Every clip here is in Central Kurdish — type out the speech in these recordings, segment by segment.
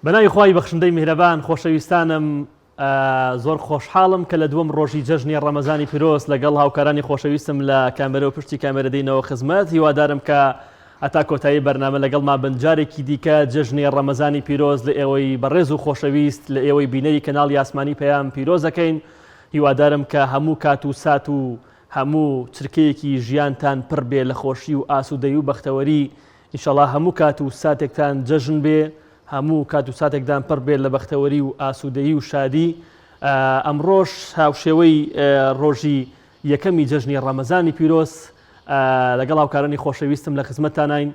بەناوی خوای بەخشندەی میهرەبان خۆشەویستانم زۆر خۆشحاڵم کە لە دووەم ڕۆژی جەژنی ڕەمەزانی پیرۆز لەگەڵ هاوکارانی خۆشەویستم لە کامێرە و پشتی کامێرە دێینەوە خزمەت هیوادارم کە هەتا کۆتایی بەرنامە لەگەڵما بن جارێکی دیکە جەژنی ڕەمەزانی پیرۆز لە ئێوەی بەڕێز و خۆشەویست لە ئێوەی بینەری کەناڵی ئاسمانی پەیام پیرۆز دەکەین هیوادارم کە هەموو کات و سات و هەموو چرکەیەکی ژیانتان پڕ بێ لە خۆشی و ئاسوودەی و بەختەوەری ئیشەڵا هەموو کات و ساتێکتان جەژن بێ هەموو کات و ساتێکدان پڕ بێت لە بەختەوەری و ئاسوودەیی و شادی ئەمڕۆش هاوشێوەی ڕۆژی یەکەمی جەژنی ڕەمەزانی پیرۆز لەگەڵ هاوکارانی خۆشەویستم لە خزمەتتانین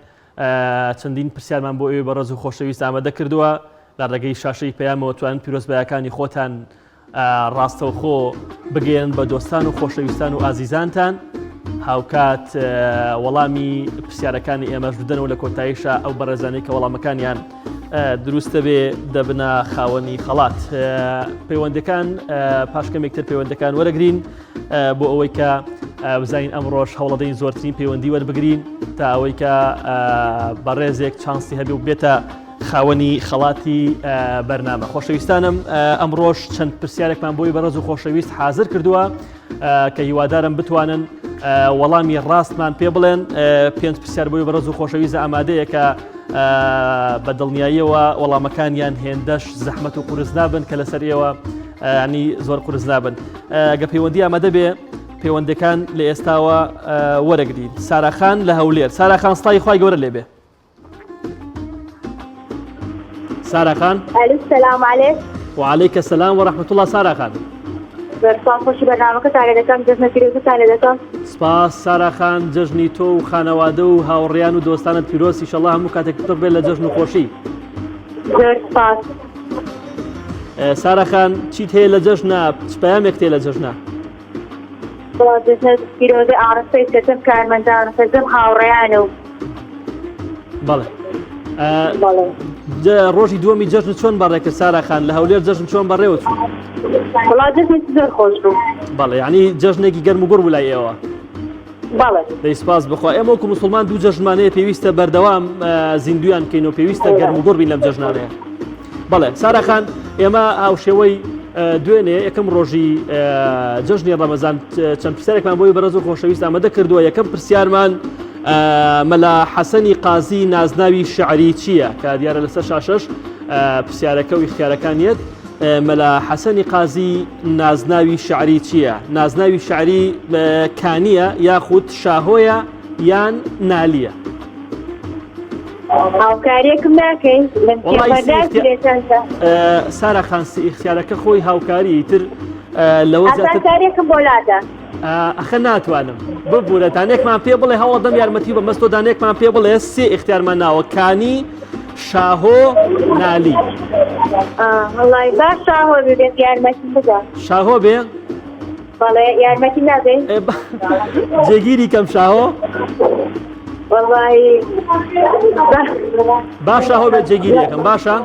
چەندین پرسیارمان بۆ ئێوەی بەڕێز و خۆشەویست ئامادە کردووە لە ڕێگەی شاشەی پەیامەوە توان پیرۆزبایەکانی خۆتان ڕاستەوخۆ بگەیەن بە دۆستان و خۆشەویستان و ئازیزانتان هاوکات وەڵامی پرسیارەکانی ئێمەش بدەنەوە لە کۆتاییشا ئەو بەڕێزانەی کە وەڵامەکانیان دروستە بێ دەبنە خاوەنی خەڵات پەیوەندەکان پاش کەمێکتر پەیوەندەکان وەرەگرین بۆ ئەوەی کە بزانین ئەمڕۆژ هەوڵەدەین زۆرترین پەیوەندی وەربگرین تا ئەوەی کە بەڕێزێک چانسی هەبێ و بێتە خاوەنی خەڵاتی بەرنامە. خۆشەویستانم ئەمڕۆش چەند پرسیارێکمان بۆی بەڕێز و خۆشەویست حاضر کردووە کە هیوادارم بتوانن وەڵامی ڕاستمان پێ بڵێن پێنج پرسیار بۆی بەڕێز و خۆشەویست ئامادەیە کە بە دڵنیاییەوە وەڵامەکانیان هێندەش زەحمەت و قورس نابن کە لەسەر ئێوە ینی زۆر قورس نابن گە پەیوەندی ئامادە بێ پەیوەندەکان لە ئێستاوە وەرەگرین ساراخان لە هەولێر ساراخان سڵاوی خوای گەورە لێبێ سارا خان ئەلو سلام علیک وعليك السلام ورحمة الله سارا خان زۆر سپاس خۆشی بەرنامەکەتان لێ دەکەم جەژنە پیرۆزتان لێ دەکەم سپاس سارا خان جەژنی تۆ و خانەوادە و هاوڕیان و دۆستانت پیرۆز ئیشەڵا هەموو کاتێک پڕ بێت لە جەژن و خۆشی زۆر سپاس سارا خان چیت هەیە لە جەژنە چ پەیامێک تێ لە جەژنە وڵا جەژنە پیرۆزی ئاڕاستەی سەرجەم کارمەندان و سەرجەم هاوڕێیان و بەڵێ ڕۆژی دووەمی جەژن چۆن بەڕێکرد سارا خان لە هەولێر جەژن چۆن بەڕێوە چوو وڵا جەژنێکی زۆر خۆش بوو بەڵێ یعنی جەژنێکی گەرم و گوڕ بوو لای ئێوە بەڵێ دەی سپاس بخوا ئێمە وەکو مسلمان دوو جەژنمانەیە پێویستە بەردەوام زیندویان بکەین و پێویستە گەرم و گوڕ بین لەم جەژنانەیە بەڵێ سارا خان ئێمە هاوشێوەی دوێنێ یەکەم ڕۆژی جەژنی ڕەمەزان چەند پرسیارێکمان بۆی بەڕێز و خۆشەویست ئامادە کردووە یەکەم پرسیارمان مەلا حەسەنی قازی نازناوی شعری چییە کە دیارە لەسەر شاشەش پرسیارەکە و ئیختیارەکانیەت مەلا حەسەنی قازی نازناوی شعری چییە نازناوی شعری کانیە یاخود شاهۆیە یان نالیە هاوکاریەکم ناکەی سارا خان سی ئیختیارەکە خۆی هاوکاری تر لەوە ئاسانکاریەکم بۆ لادە ئەخە ناتوانم ببوورە دانێکمان پێ بڵێ هەوڵ دەم یارمەتی بە مەستۆ دانێکمان پێ بڵێ سێ ئیختیارمان ناوە کانی شاهۆ نالی وڵی با شاهۆ بێت یارمەتی بدە شاهۆ بێ بەڵێ یارمەتی نابێ جێگیری کەم شاهۆ وەڵی باشە هۆ بێت جێگیری یەکەم باشە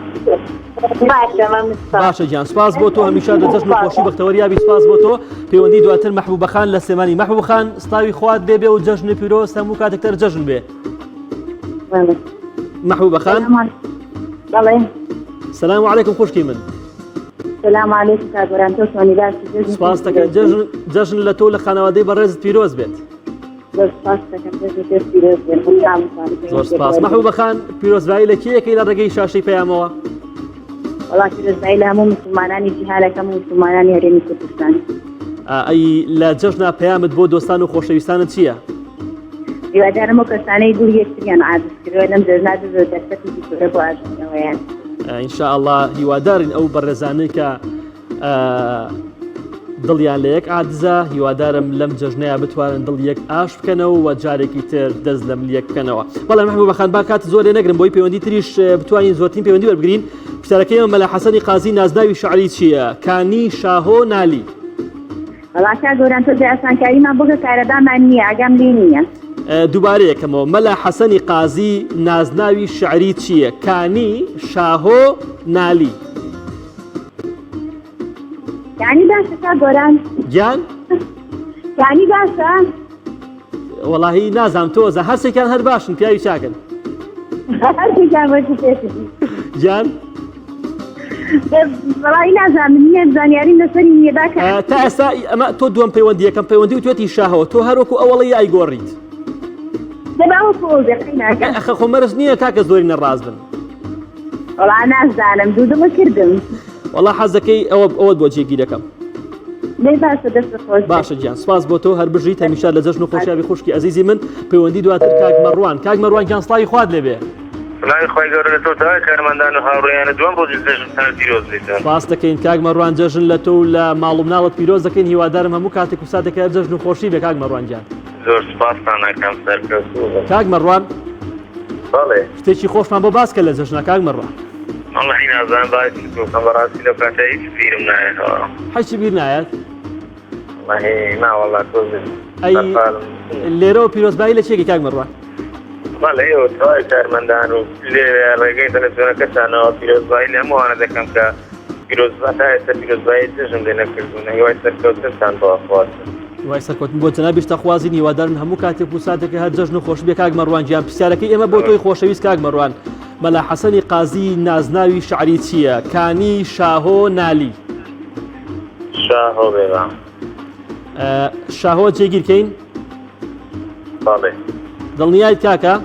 باشە مامۆستا باشە گیان سپاس بۆ تۆ هەمیشە لە جەژن و خۆشی بەختەوەریابی سپاس بۆ تۆ پەیوەندی دواتر مەحبوبە خان لە سلێمانی مەحبوب خان سڵاوی خوات لێ بێ و جەژنی پیرۆز هەموو کاتێک تر جەژن بێ مەحبوبە خان بەڵێ سلام علیکم خوشکی من سلام علیکم کاک گۆران تۆ چۆنی باشی جەژن سپاس دەکەم جەژن جەژن لە تۆ لە خانەوادەی بەڕێزت پیرۆز بێت زۆر سپاس دەکەم جەژنی تۆش پیرۆز بێت خۆشحاڵم زۆر سپاس مەحبوبە خان پیرۆزبایی لە کێیەکەی لە ڕێگەی شاشەی پەیامەوە وەڵا پیرۆزبایی لە هەموو مسلمانانی جیهانەکەم و مسلمانانی هەرێمی کوردستان ئەی لە جەژنا پەیامت بۆ دۆستان و خۆشەویستانت چییە؟ هیوادارم ئەو کەسانەی دڵی یەکتریان عاجز کردووە لەم جەژنا ببێت دەرفەتێکی گەورە بۆ ئاشتبوونەوەیان. ان شاء الله هیوادارین ئەو بەڕێزانەی کە دڵیان لە یەک عادزە هیوادارم لەم جەژنەیە بتوانن دڵ یەک ئاش بکەنەوە و جارێکی تر دەست لە مل یەک بکەنەوە بەڵێ مەحبوبە خان با کات زۆر لێ نەگرم بۆی پەیوەندی تریش بتوانین زۆرترین پەیوەندی وەربگرین پرسیارەکەی ئێمە مەلا حەسەنی قازی نازناوی شعری چییە کانی شاهۆ نالی وەڵا کاک گۆران تۆزێ ئاسانکاریمان بۆ کە کارەبامان نییە ئاگام لێ نییە. دووبارە یەکەمەوە مەلا حەسەنی قازی نازناوی شعری چییە؟ کانی، شاهۆ، نالی. یعنی باشە کاک گۆران. گیان؟ یعنی باشە؟ وەڵاهی نازانم تۆزە هەرسێکیان هەر باشن پیاوی چاکن. هەرسێکیان باشی پێشی. گیان؟ وەڵی نازانم نییە زانیاریم لەسەری نییە باکە تا ئێستا ئەمە تۆ دووەم پەیوەندی یەکەم پەیوەندی و توێتی شاهەوە تۆ هەروەکو ئەوەڵی ئایگۆڕیت ئەخە خۆ مەرج نییە کاکە زۆری نەڕاز بن وەڵا نازانم دوودڵە کردم وەڵا حەزەکەی ئەوە ئەوەت بۆ جێگیر دەکەم باشە گیان سپاس بۆ تۆ هەر بژیت هەمیشە لە جەژن و خۆشیابی خوشکی ئەزیزی من پەیوەندی دواتر کاک مەڕوان کاک مەڕوان گیان سڵاوی خوات لێبێ سڵاوی خوای گەورە لە تۆ تەواوی کارمەندان و هاوڕێیانت دووەم ڕۆژی جەژنتان پیرۆز بێتن. سپاس دەکەین کاک مەڕوان جەژن لە تۆ و لە ماڵ و مناڵت پیرۆز دەکەین هیوادارم هەموو کاتێک و ساتێک هەر جەژن و خۆشی بێ کاک مەڕوان گیان. زۆر سوپاستان ئەکەم سەرکەوتوو بن. کاک مەڕوان بەڵێ. شتێکی خۆشمان بۆ باس کە لە جەژنا کاک مەڕوان. وەڵاهی نازانم باسی چ بکەم بەڕاستی لەو کاتە هیچ بیرم نایەتەوە. هیچی بیر نایەت؟ وەڵاهی نا وەڵا تۆزێ ئەی سەرقاڵم. لێرەوە پیرۆزبایی لە چێکی کاک مەڕوان؟ بەڵێ ئێوە تەواوی کارمەندان و لێ ڕێگەی تەلەفزیۆنەکەتانەوە پیرۆزبایی لە هەمووانە دەکەم کە پیرۆزبا تا ئێستا پیرۆزبایی جەژنم لێ نەکردوون هیوای سەرکەوتنتان بۆ ئەخوازم. هیوای سەرکەوتن بۆ جەنابیشت ئەخوازین هیوادارم هەموو کاتێک و ساتێک هەر جەژن و خۆشی بێ کاک مەڕوان گیان پرسیارەکەی ئێمە بۆ تۆی خۆشەویست کاک مەڕوان مەلا حەسەنی قازی نازناوی شعری چییە کانی شاهۆ نالی شاهۆ بێبا شاهۆ جێگیر کەین بەڵێ دڵنیایت کاکە؟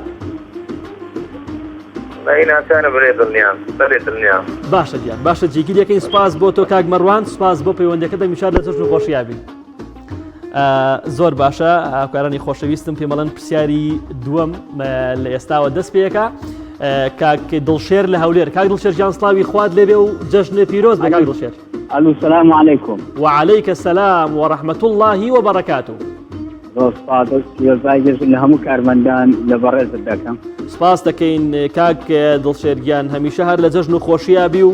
ئەی ناچارە بڵێ دڵنیام بەڵێ دڵنیام. باشە گیان باشە جێگیر یەکەین سوپاس بۆ تۆ کاک مەڕوان سوپاس بۆ پەیوەندەکە دەمیشار لە جەژن و خۆشیابی زۆر باشە هاوکارانی خۆشەویستم پێمەڵەن پرسیاری دووەم لە ئێستاوە دەست پێەکە کاک دڵشێر لە هەولێر کاک دڵشێر گیان سڵاوی خوات لێبێ و جەژنێ پیرۆز بێ کاک دڵشێر ئەلو سلام علیکم وعليك السلام ورحمة الله وبركاته زۆر سپاس پیرۆزبای جەژن لە هەموو کارمەندان لە بەڕێزت دەکەم. سپاس دەکەین کاک دڵشێر گیان هەمیشە هەر لە جەژن و خۆشییا بی و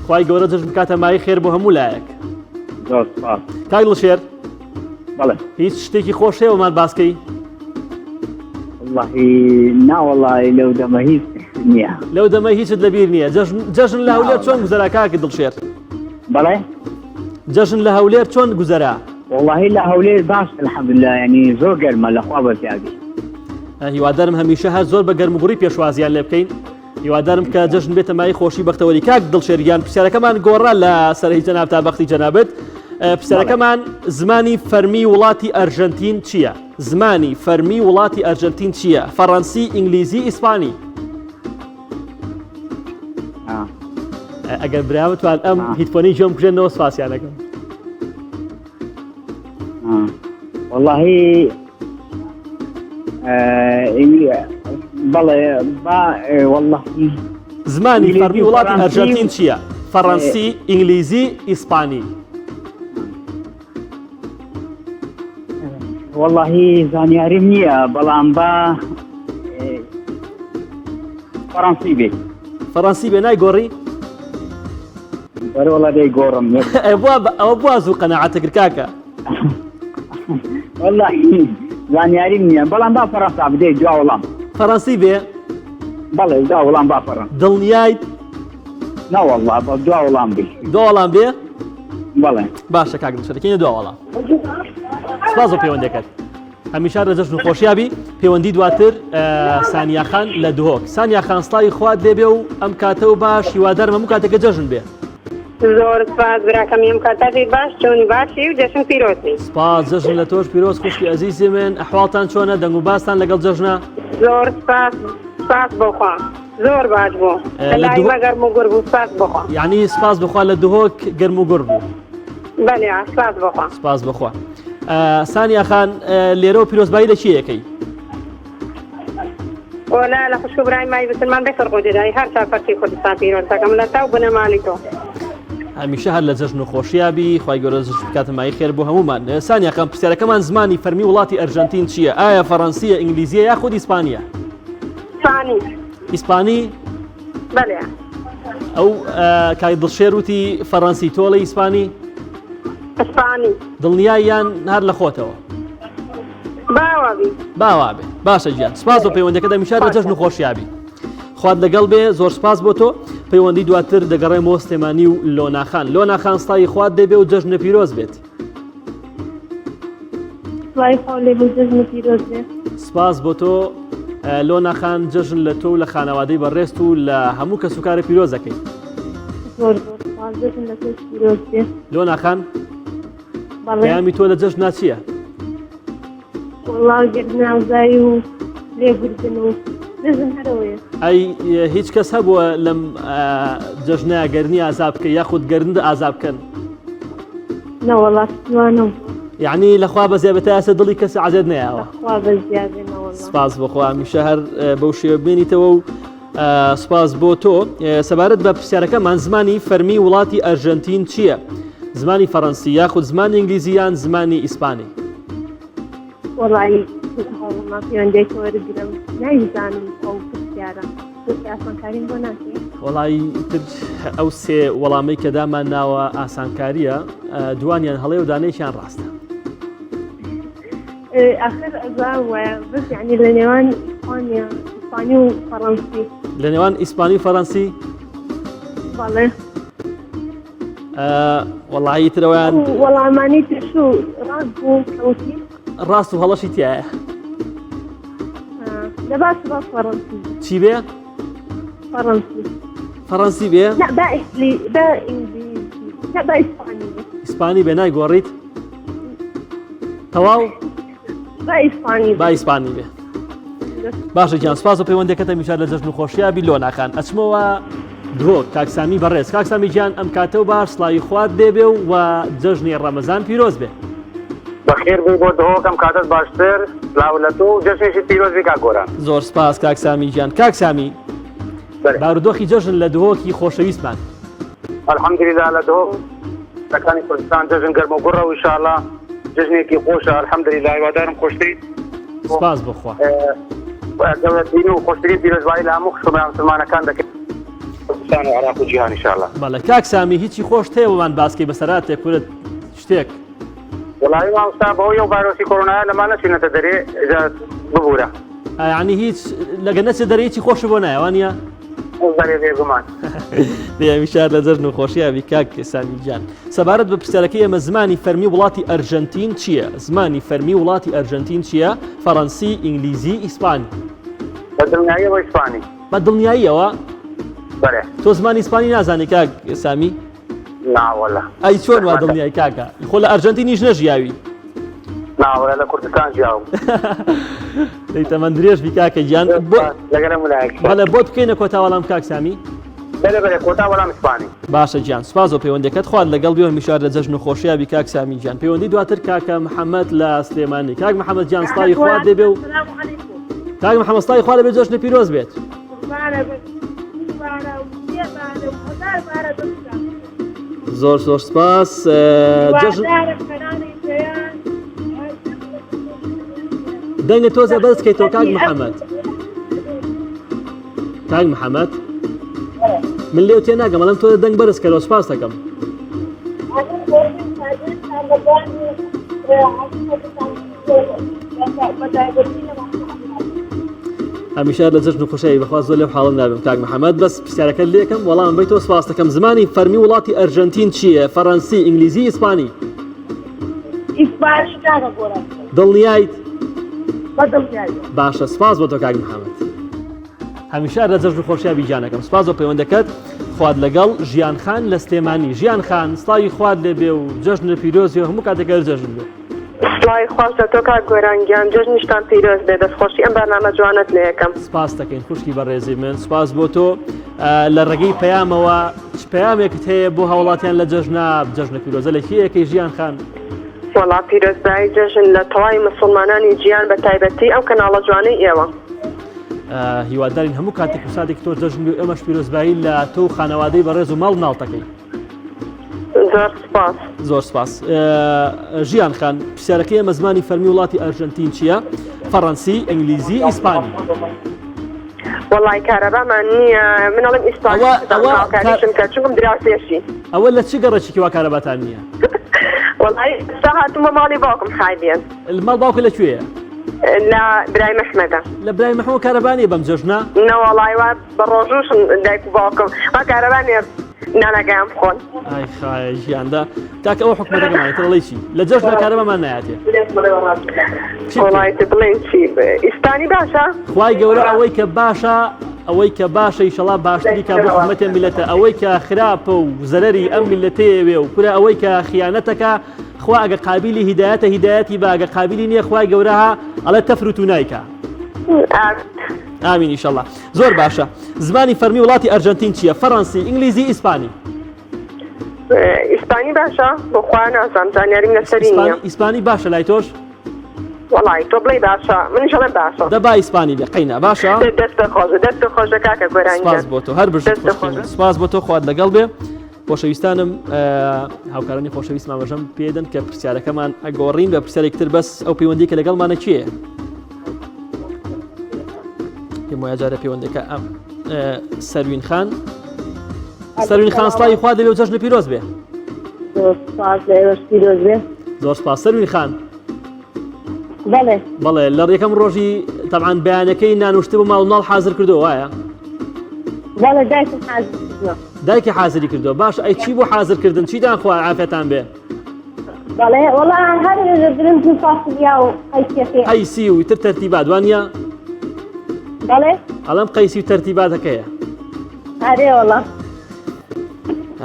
خوای گەورە جەژن بکاتە مایەی خێر بۆ هەموو لایەک. زۆر سپاس. کاک دڵشێر بەڵێ. هیچ شتێکی خۆش هەیە وەمان باسکەی؟ وەڵڵاهی نا وەڵڵاهی لەو دەمە هیچ نییە. لەو دەمە هیچت لەبیر نییە جەژن جەژن لە هەولێر چۆن گوزەرا کاک دڵشێر؟ بەڵێ؟ جەژن لە هەولێر چۆن گوزەرا؟ وەڵاهی لە هەولێر باش الحمدللە یانی زۆر گەرمە لە خوا بەزیادی. هیوادارم هەمیشە هەر زۆر بە گەرموگوڕی پێشوازیان لێ بکەین هیوادارم کە جەژن بێتە مای خۆشی بەختەوەری کاک دڵشێر گیان پرسیارەکەمان گۆڕا لە سەرەی جەناب تا بەختی جەنابت پرسیارەکەمان زمانی فەرمی وڵاتی ئەرژەنتین چییە؟ زمانی فەرمی وڵاتی ئەرژەنتین چییە؟ فەڕەنسی، ئینگلیزی، ئیسپانی؟ ئەگەر برا بتوان ئەم headphone ی گوێم بکوژێنەوە سوپاسیانەکەم واللهی بەڵێ با واللهی زمانی فەرمی وڵاتی ئەرژەنتین چییە؟ فەڕەنسی، ئینگلیزی، ئیسپانی. وەڵاهی زانیاریم نییە بەڵام با فەڕەنسی بێ فەڕەنسی بێ نایگۆڕی بەرەوەڵا دەی گۆڕم ئەوە بوا زوو قەنەعەتە کرد کاکە وەڵاهی زانیاریم نییە بەڵام با فەڕەنسا بدەی دوا وەڵام فەڕەنسی بێ بەڵێ دوا وەڵام با فەڕەن دڵنیایت نەوەڵا بە دوا وەڵام بێ دوا وەڵام بێ بەڵێ باشە کاک دڵشاد دەکەینە دوا وەڵام سپاس بۆ پەیوەندەکەت هەمیشە لە جەژن و خۆشیابی پەیوەندی دواتر سانیاخان لە دهۆک سانیاخان سڵاوی خوات لێبێ و ئەم کاتە و باش هیوادارم هەموو کاتێکە جەژن بێ زۆر سپاس براکەم ئەم کاتەی باش چۆنی باشی و جەژن پیرۆز بی سپاس جەژن لە تۆش پیرۆز خوشکی ئەزیزی من ئەحواڵتان چۆنە دەنگ و باستان لەگەڵ جەژنە زۆر سپاس سپاس بۆخوا زۆر باش بوو لە لای مە گەرم و گوڕ بوو سپاس بۆ خوا. یعنی سپاس بخوا لە دهۆک گەرم و گوڕ بوو. بەلێ سپاس بۆ خوا. سپاس بخوا. سانیا خان لێرەوە پیرۆزبایی لە کێ یەکەی؟ وەلا لە خوشک و برای مای بسلمان بێ فەرق و جودایی هەر چوار پەرچەی کوردستان پیرۆز دەکەم لە تاو بنەماڵی تۆ. هەمیشە هەر لە جەژن و خۆشییا بی خوای گەورە جەژن بکاتە مایەی خێر بۆ هەموومان سانیا خان پرسیارەکەمان زمانی فەرمی وڵاتی ئەرژەنتین چییە ئایا فەڕەنسیە ئینگلیزیە یاخود ئیسپانیە؟ ئیسپانی. ئیسپانی؟ بەلێ. ئەو کاک دڵشێر وتی فەڕەنسی تۆ ئەڵێی ئیسپانی؟ ئیسپانی. دڵنیای یان هەر لە خۆتەوە؟ باوابی. باوابێ باشە گیان سپاس بۆ پەیوەندەکە دەمیشار لە جەژن و خۆشیابی. خوات لەگەڵ بێ زۆر سپاس بۆ تۆ پەیوەندی دواتر دەگەڕێمەوە سلێمانی و لۆناخان لۆناخان سڵاوی خوات دەبێ و جەژنە پیرۆز بێت. سڵاوی خوا لێ بوو جەژنت پیرۆز بێ. سپاس بۆ تۆ لۆنا خان جەژن لە تۆ و لە خانەوادەی بەڕێزت و لە هەموو کەسوکارە پیرۆز دەکەین. زۆر زۆر سپاس جەژن لە تۆش پیرۆز بێ. لۆنا خان بەڵێ. پەیامی تۆ لە جەژنا چییە؟ وەڵا گەرنازایی و لێبوردن و جەژن هەرەوەیە. ئەی هیچ کەس هەبووە لەم جەژنە گەرنی ئازا بکە یاخود گەرند ئازا بکەن؟ نەوەڵا شتیوانم. یعنی لەخوا بە زیابێت تا ئێستا دڵی کەسی عەزێت نەیاوە. خوا بە زیابێ نەوەڵا. سپاس بۆخوا هەمیشە هەر بەو شێوە بمێنیتەوە و سپاس بۆ تۆ. سەبارەت بە پرسیارەکەمان زمانی فەرمی وڵاتی ئەرژەنتین چییە؟ زمانی فەڕەنسی یاخود زمانی ئینگلیزی یان زمانی ئیسپانی؟ وەڵایی هەوڵما پەیوەندیەکە وەرگرم نایزانم ئەو پرسیارە ئاسانکاریم بۆ ناکەی؟ وەڵایی تر ئەو سێ وەڵامەی کە دامان ناوە ئاسانکاریە دوانیان هەڵەیە و دانەیەکیان ڕاستە. ئاخر ئەزا وایە بەس یعنی لە نێوان ئیسپانیا ئیسپانی و فەڕەنسی. لە نێوان ئیسپانی و فەڕەنسی؟ بەڵێ. وەڵایی ترەوەیان وەڵامانی ترشو ڕاست بوو کەوتی ڕاست و هەڵەشی تایە لە باس با فەڕەنسی چی بێ فەڕەنسی فەڕەنسی بێ با ئیسلی با ئینگلیزی با ئیسپانی ئیسپانی بێ نایگۆڕیت تەواو با ئیسپانی با ئیسپانی بێ باشە گیان سپاس و پەیوەندەکەتە میشار لە جەژن و خۆشییا بی لۆناخان ئەچمەوە دهۆک کاک سامی بەڕێز کاک سامی گیان ئەم کاتە و باش سڵاوی خوات لێبێ و و جەژنی ڕەمەزان پیرۆز بێ. بەخێر بێی بۆ دهۆک ئەم کاتەت باشتر سلاو لە تۆ و جەژنێکی پیرۆز بی کاک گۆران. زۆر سپاس کاک سامی گیان کاک سامی بەلێ. بارودۆخی جەژن لە دهۆکی خۆشەویستمان. الحمدللە لە دهۆک لەکانی کوردستان جەژن گەرم و گوڕە و ئیشاڵا جەژنێکی خۆشە الحمدللە هیوادارم خۆشترین سپاس بۆ خوا. گەورەترین و خۆشترین پیرۆزبایی لە هەموو خوشک و برا مسلمانەکان دەکەین کوردستان و عێراق و جیهان ئیشاڵا. بەڵێ کاک سامی هیچی خۆشت هەیە بۆمان باسکەی بەسەراتێک کورت شتێک. وەڵایی مامۆستا بەهۆی ئەو ڤایرۆسی کۆرۆنایە لەمان نەچوینەتە دەرێ جا ببورە. یانی هیچ لەگە نەچێ دەرێ هیچی خۆشت بۆ نایە وانیە؟ بەرێ بێگومان. دەی هەمیشە لە جەژن و خۆشییا بی کاک سامی گیان. سەبارەت بە پرسیارەکەی ئێمە زمانی فەرمی وڵاتی ئەرژەنتین چییە؟ زمانی فەرمی وڵاتی ئەرژەنتین چییە؟ فەڕەنسی، ئینگلیزی، ئیسپانی. بە دڵنیاییەوە ئیسپانی. بە دڵنیاییەوە؟ بەرێ. تۆ زمانی ئیسپانی نازانی کاک سامی؟ ناوەلا. ئەی چۆن وا دڵنیای کاکە؟ خۆ لە ئەرژەنتینیش نەژیاوی. ناوەلا لە کوردستان ژیاوم. دەی تەمەن درێژ بی کاکە گیان. لەگەڵ ملایەک. بەڵێ بۆت بکەینە کۆتا وەڵام کاک سامی؟ بەلێ بەلێ کۆتا وەڵام ئیسپانی. باشە گیان سوپاس بۆ پەیوەندیەکەت خوات لەگەڵ بێ و هەمیشە لە جەژن و خۆشیا بی کاک سامی گیان پەیوەندی دواتر کاکە محەممەد لە سلێمانی کاک محەممەد گیان سڵاوی خوات لێ بێ و کاک محەممەد سڵاوی خوا لێ بێ جەژنت پیرۆز بێت. زۆر زۆر سپاس جەژن دەنگە تۆزە بەرز کەیتەوە کاک محەممەد کاک محەممەد من لێو تێ ناگەم ئەڵێم تۆ دەنگ بەرز کەرەوە سپاس دەکەم هەمیشە لە جەژن و خۆشیی بەخوا زۆر لەو حاڵم نابم کاک محەممەد بەس پرسیارەکە لێکم وەڵام بیتەوە سپاس دەکەم زمانی فەرمی وڵاتی ئەرژەنتین چییە فەڕەنسی ئینگلیزی ئیسپانی ئیسپانی کاکە گۆران دڵنیایت بەدڵنیایی باشە سپاس بۆ تۆ کاک محەممەد هەمیشە لە جەژن و خۆشیا بی گیانەکەم سپاس بۆ پەیوەندەکەت خوات لەگەڵ ژیان خان لە سلێمانی ژیان خان سڵاوی خوات لێبێ و جەژنت پیرۆز بێ و هەموو کاتێک هەر جەژن بێ. سڵاوی خواش لە تۆ کاک گۆران گیان جەژنیشتان پیرۆز بێ دەستخۆشی ئەم بەرنامە جوانەت لێ ئەکەم. سپاست دەکەین خوشکی بەڕێزی من سپاس بۆ تۆ لە ڕێگەی پەیامەوە چ پەیامێکت هەیە بۆ هاوڵاتیان لە جەژنا جەژنە پیرۆزە لە کێ یەکەی ژیان خان؟ وەڵا پیرۆزبایی جەژن لە تەواوی مسوڵمانانی جیان بە تایبەتی ئەو کەناڵە جوانەی ئێوە. هیوادارین هەموو کاتێک و ساتێکی تۆ جەژن بێ و ئێمەش پیرۆزبایی لە تۆ و خانەوادەی بەڕێز و ماڵ مناڵتەکەی. زۆر سپاس. زۆر سپاس. ژیان خان پرسیارەکەی ئێمە زمانی فەرمی وڵاتی ئەرژەنتین چییە؟ فەڕەنسی، ئینگلیزی، ئیسپانی. وەڵای کارەبامان نییە من ئەڵێم ئیسپانی هاوکاریشم کە چونکم دراوسێشی. ئەوە لە چ گەڕەکێکی وا کارەباتان نییە؟ وەڵای ئێستا هاتوومە ماڵی باوکم حالیەن. ماڵ باوکە لە کوێیە؟ لە برای مەحمەدە. لە برای مەحمەد کارەبا نییە بەم جەژنە؟ نەوەڵای وا بە ڕۆژووشم دایک و باوکم وا کارەبا نییە نانەکەیان بخۆن. ئای خایە ژیاندا کاکە ئەوە حکومەتەکەمانە تر ئەڵێی چی لە جەژنا کارەبامان نایاتێ. وەڵای تر بڵێین چی ئیسپانی باشە؟ خوای گەورە ئەوەی کە باشە. ئەوەی کە باشە ئیشەڵا باشتری کا بۆ خزمەتی ئەم میللەتە ئەوەی کە خراپە و زەرەری ئەم میللەتەیەوێ و کورە ئەوەی کە خیانەتەکە خوا ئەگە قابیلی هیدایەتە هیدایەتی با ئەگە قابیلی نییە خوای گەورە ها ئەڵێ تەفر و تونایکە ئامین ئیشەڵا زۆر باشە زمانی فەرمی وڵاتی ئەرجەنتین چییە فەڕەنسی ئینگلیزی ئیسپانی ئیسپانی باشە بۆ خوا نازانم زانیاریم لەسەری نییە ئیسپانی باشە لای تۆش وەڵی تۆ بڵێی باشە منیش ئەڵێم باشە دە با ئیسپانی بێ قەینا باشە دەست خۆش دەست خۆشە کاکە گۆرانی سپاس بۆ تۆ هەر بژیت سپاس بۆ تۆ خوات لەگەڵ بێ خۆشەویستانم هاوکارانی خۆشەویست مامەژەم پێدەن کە پرسیارەکەمان ئەگۆڕین بە پرسیارێک تر بەس ئەو پەیوەندی کە لەگەڵمانە کێ پێم وایە جارە پەیوەندەکە ئەم سەروین خان سەروین خان سڵاوی خوا دەبێ و جەژنە پیرۆز بێ زۆر سپاس سەروین خان بەڵێ بەڵێ لە ڕێکەم ڕۆژی تەعاان بەیانەکەی نانوشتە بۆ ماڵ ماڵ حاضر کردو وایە بەڵێ دایکم حاضر کردووە دایکی حاضری کردو باش ئەی چی بۆ حاضرکردن چیتان خوا عافێتان بێ بەڵێ وەڵا هەر برنج و فاسولیا و قەیسیەکەی قەیسی و تر تەرتیبات وانە بەڵێ ئەڵم قەیسی و تەرتیباتەکەیە ئەرێ وەڵا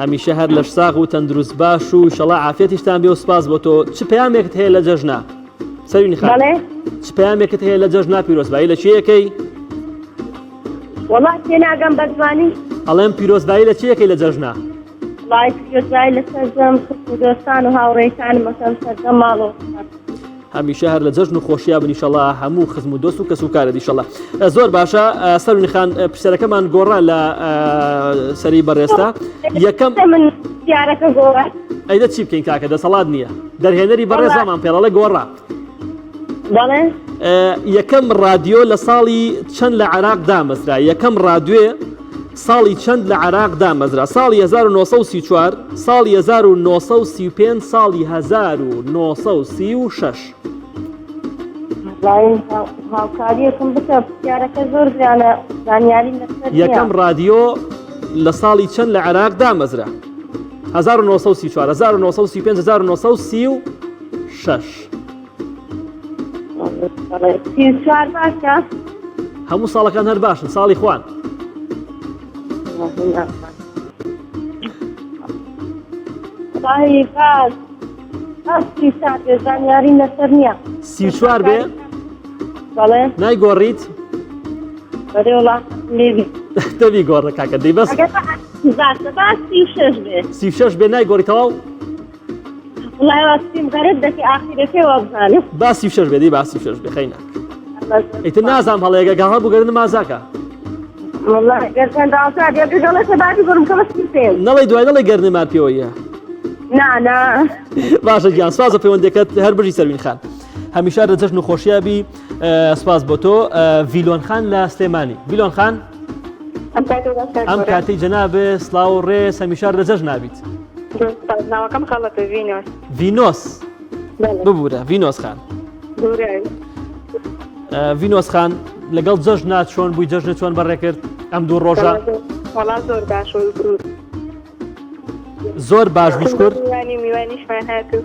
هەمیشە هەر لەش ساغ و تەندروست باش و شەڵا عافەتیشتان بێ و سپاس بۆ تۆ چ پەیامێکت هەیە لە جەژنا سەروین خان بەڵێ چ پەیامێکت هەیە لە جەژنا پیرۆزبایی لە چیەکەی وەڵا تێناگەم بە جوانی ئەڵێم پیرۆزبایی لە چیەکەی لە جەژنا وەڵای پیرۆزبایی لە سەرجەم خزم و دۆستان و هاوڕێکانم ئەکەم سەرجەم ماڵ و هەمیشە هەر لە جەژن و خۆشیا بن ئیشەڵا هەموو خزم و دۆست و کەس و کارت ئیشەڵا زۆر باشە سەرونی خان پرسیارەکەمان گۆڕا لە سەری بەڕێستا یەکەم من پرسیارەکە گۆڕا ئەی دە چی بکەین کاکە دەسەڵات نییە دەرهێنەری بەڕێزامان پێڵەڵێ گۆڕا بەڵێ یەکەم ڕادیۆ لە ساڵی چەند لە عێراق دامەزرا یەکەم ڕادوێ ساڵی چەند لە عێراق دامەزرا؟ ساڵی 1934، ساڵی 1935، ساڵی 1936. وەڵایی هاوکاریەکم بکە پرسیارەکە زۆر گرانە زانیاریم لەسەر نییە. یەکەم ڕادیۆ لە ساڵی چەند لە عێراق دامەزرا؟ 1934، 1935، 1936. 34 باشە؟ هەموو ساڵەکان هەر باشن ساڵی خوان. وەڵاهی باش باش 34 بێ زانیاریم لەسەر نییە. 34 بێ؟ بەڵێ. نایگۆڕیت؟ بەرێ وڵا لێبی. دەبی گۆڕە کاکە دەی بەس. ئەگەر باشە باش 36 بێ. 36 بێ نایگۆڕی تەواو؟ وڵای واسیم غەرت دەکەی ئاخیرەکەی وابزانم. با 36 بێ دەی با 36 بێ خەیناک. ئیتر نازانم هەڵەیەکە گە هەبوو گەردنم ئازاکە. وەڵا گەردن ئازا بێ دەڵێ سەباتی گوڕم کە بەس پێ. نەڵێ دوای نەڵێ گەردنی مار پێوەیە. نا نا. باشە گیان سپاس بە پەیوەندەکەت هەر بژی سەروین خان. هەمیشە لە جەژن و خۆشیا بی سپاس بۆ تۆ ڤیلۆن خان لە سلێمانی ڤیلۆن خان ئەم کاتەی جەنابێ سلااو و ڕێز هەمیشە لە جەژ نابیت ناوەکەم خەڵەتە ڤینۆس ڤینۆس ببوورە ڤینۆس خان ڤینۆس خان لەگەڵ جەژنا چۆن بووی جەژنە چۆن بەڕێکرد ئەم دوو ڕۆژە وەڵا زۆر باش زۆر باش بوو شکر میوانی میوانیشمان هاتوو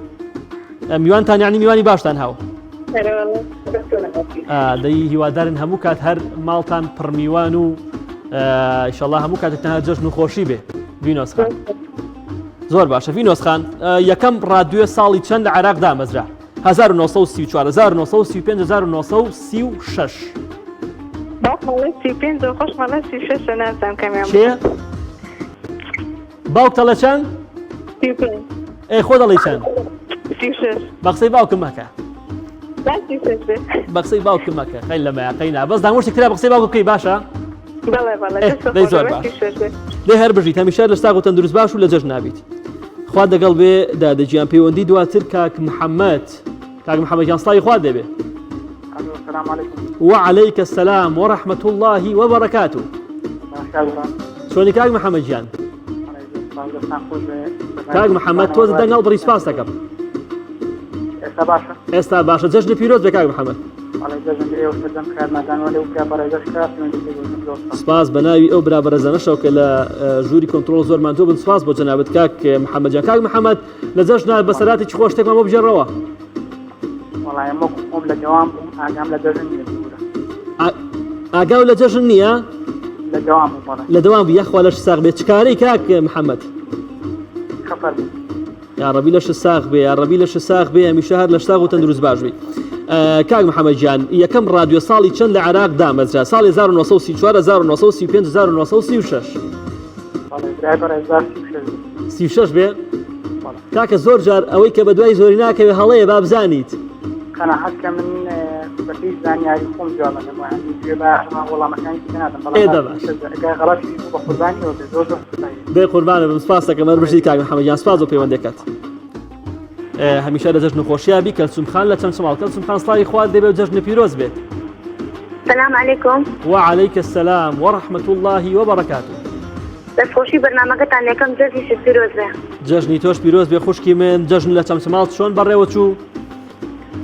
میوانتان یعنی میوانی باشتان هاو دەی هیوادارن هەموو کات هەر ماڵتان پڕمیوان و ئیشەڵا هەموو کاتێکتان هەر جەژن و خۆشی بێ ڤینۆس خان زۆر باشە ڤینۆس خان یەکەم ڕادوێ ساڵی چەند لە عێراق دامەزرا 1934 1935 1936 کێ؟ باوک تەڵێ چەند؟ ئەی خۆ دەڵێی چەند؟ بە قسەی باوکم مەکە بە قسەی باوکم مەکە خەی لە مەیاقەی نا بەس دامۆشتی کرا بە قسەی باوکم بکەی باشە؟ دەی زۆر باش دەی هەر بژیت هەمیشە لە ساغ و تەندروست باش و لە جەژن نابیت خوا دەگەڵ بێ دادە گیان پەیوەندی دواتر کاک محەممەد کاک محەممەد گیان سڵاوی خوا دەبێ وعليك السلام ورحمة الله وبركاته چۆنی کاک محەممەد گیان کاک محەممەد تۆز دەنگ هەڵبڕی سپاس دەکەم ئێستا باشە جەژنی پیرۆز بێ کاک محەممەد سپاس بە ناوی ئەو برا بەڕێزانەشەوە کە لە ژووری کۆنتترۆل زۆر ماندوو بن سپاس بۆ جەنابت کاک محەممەد جان کاک محەممەد لە جەژنا بەسەراتێکی خۆش شتێکمان بۆ بگێڕەوە ئاگاو لە جەژن نییە؟ لە دەوام بووم بەڵێ. لە دەوام بووی یاخوا لەشت ساغ بێ چ کارەی کاک محەممەد؟ خەفەر بوو. یاڕەبی لەشت ساغ بێ یاڕەبی لەشت ساغ بێ هەمیشە هەر لەش ساغ و تەندروست باش بی. کاک محەممەد گیان یەکەم ڕادیۆ ساڵی چەند لە عێراق دامەزرا ساڵی 1934 1935 1936 بەڵێ برای بەڕێز با 36 بێ. 36 بێ؟ بەڵێ. کاکە زۆر جار ئەوەی کە بەدوای زۆری ناکەوێ هەڵەیە با بزانیت. قەناعەت کە من بەپێی زانیاری خۆم جواب ئەدەمەوە یانی گوێ بە وەڵامەکانی دیکە نادەم بەڵام ئێ با دە باش. ئەگەر غەڵەتیش بوو بە قوربانیەوە بێ زۆر زۆر سوپاسی. دەی قوربانت بم سپاس دەکەم هەر بژی کاک محەممەد گیان سپاس بۆ پەیوەندەکەت. هەمیشە لە جەژن و خۆشیا بی کەلسوم خان لە چەمچەماڵ کەلسوم خان سڵاوی خوات لێبێ و جەژنت پیرۆز بێت. سلام علیکم. وعلیک السلام ورحمة اللە وبرکاته. دەستخۆشی بەرنامەکەتان لەکەم جەژنیشت پیرۆز بێ. جەژنی تۆش پیرۆز بێ خوشکی من جەژن لە چەمچەماڵ چۆن بەڕێوە چوو؟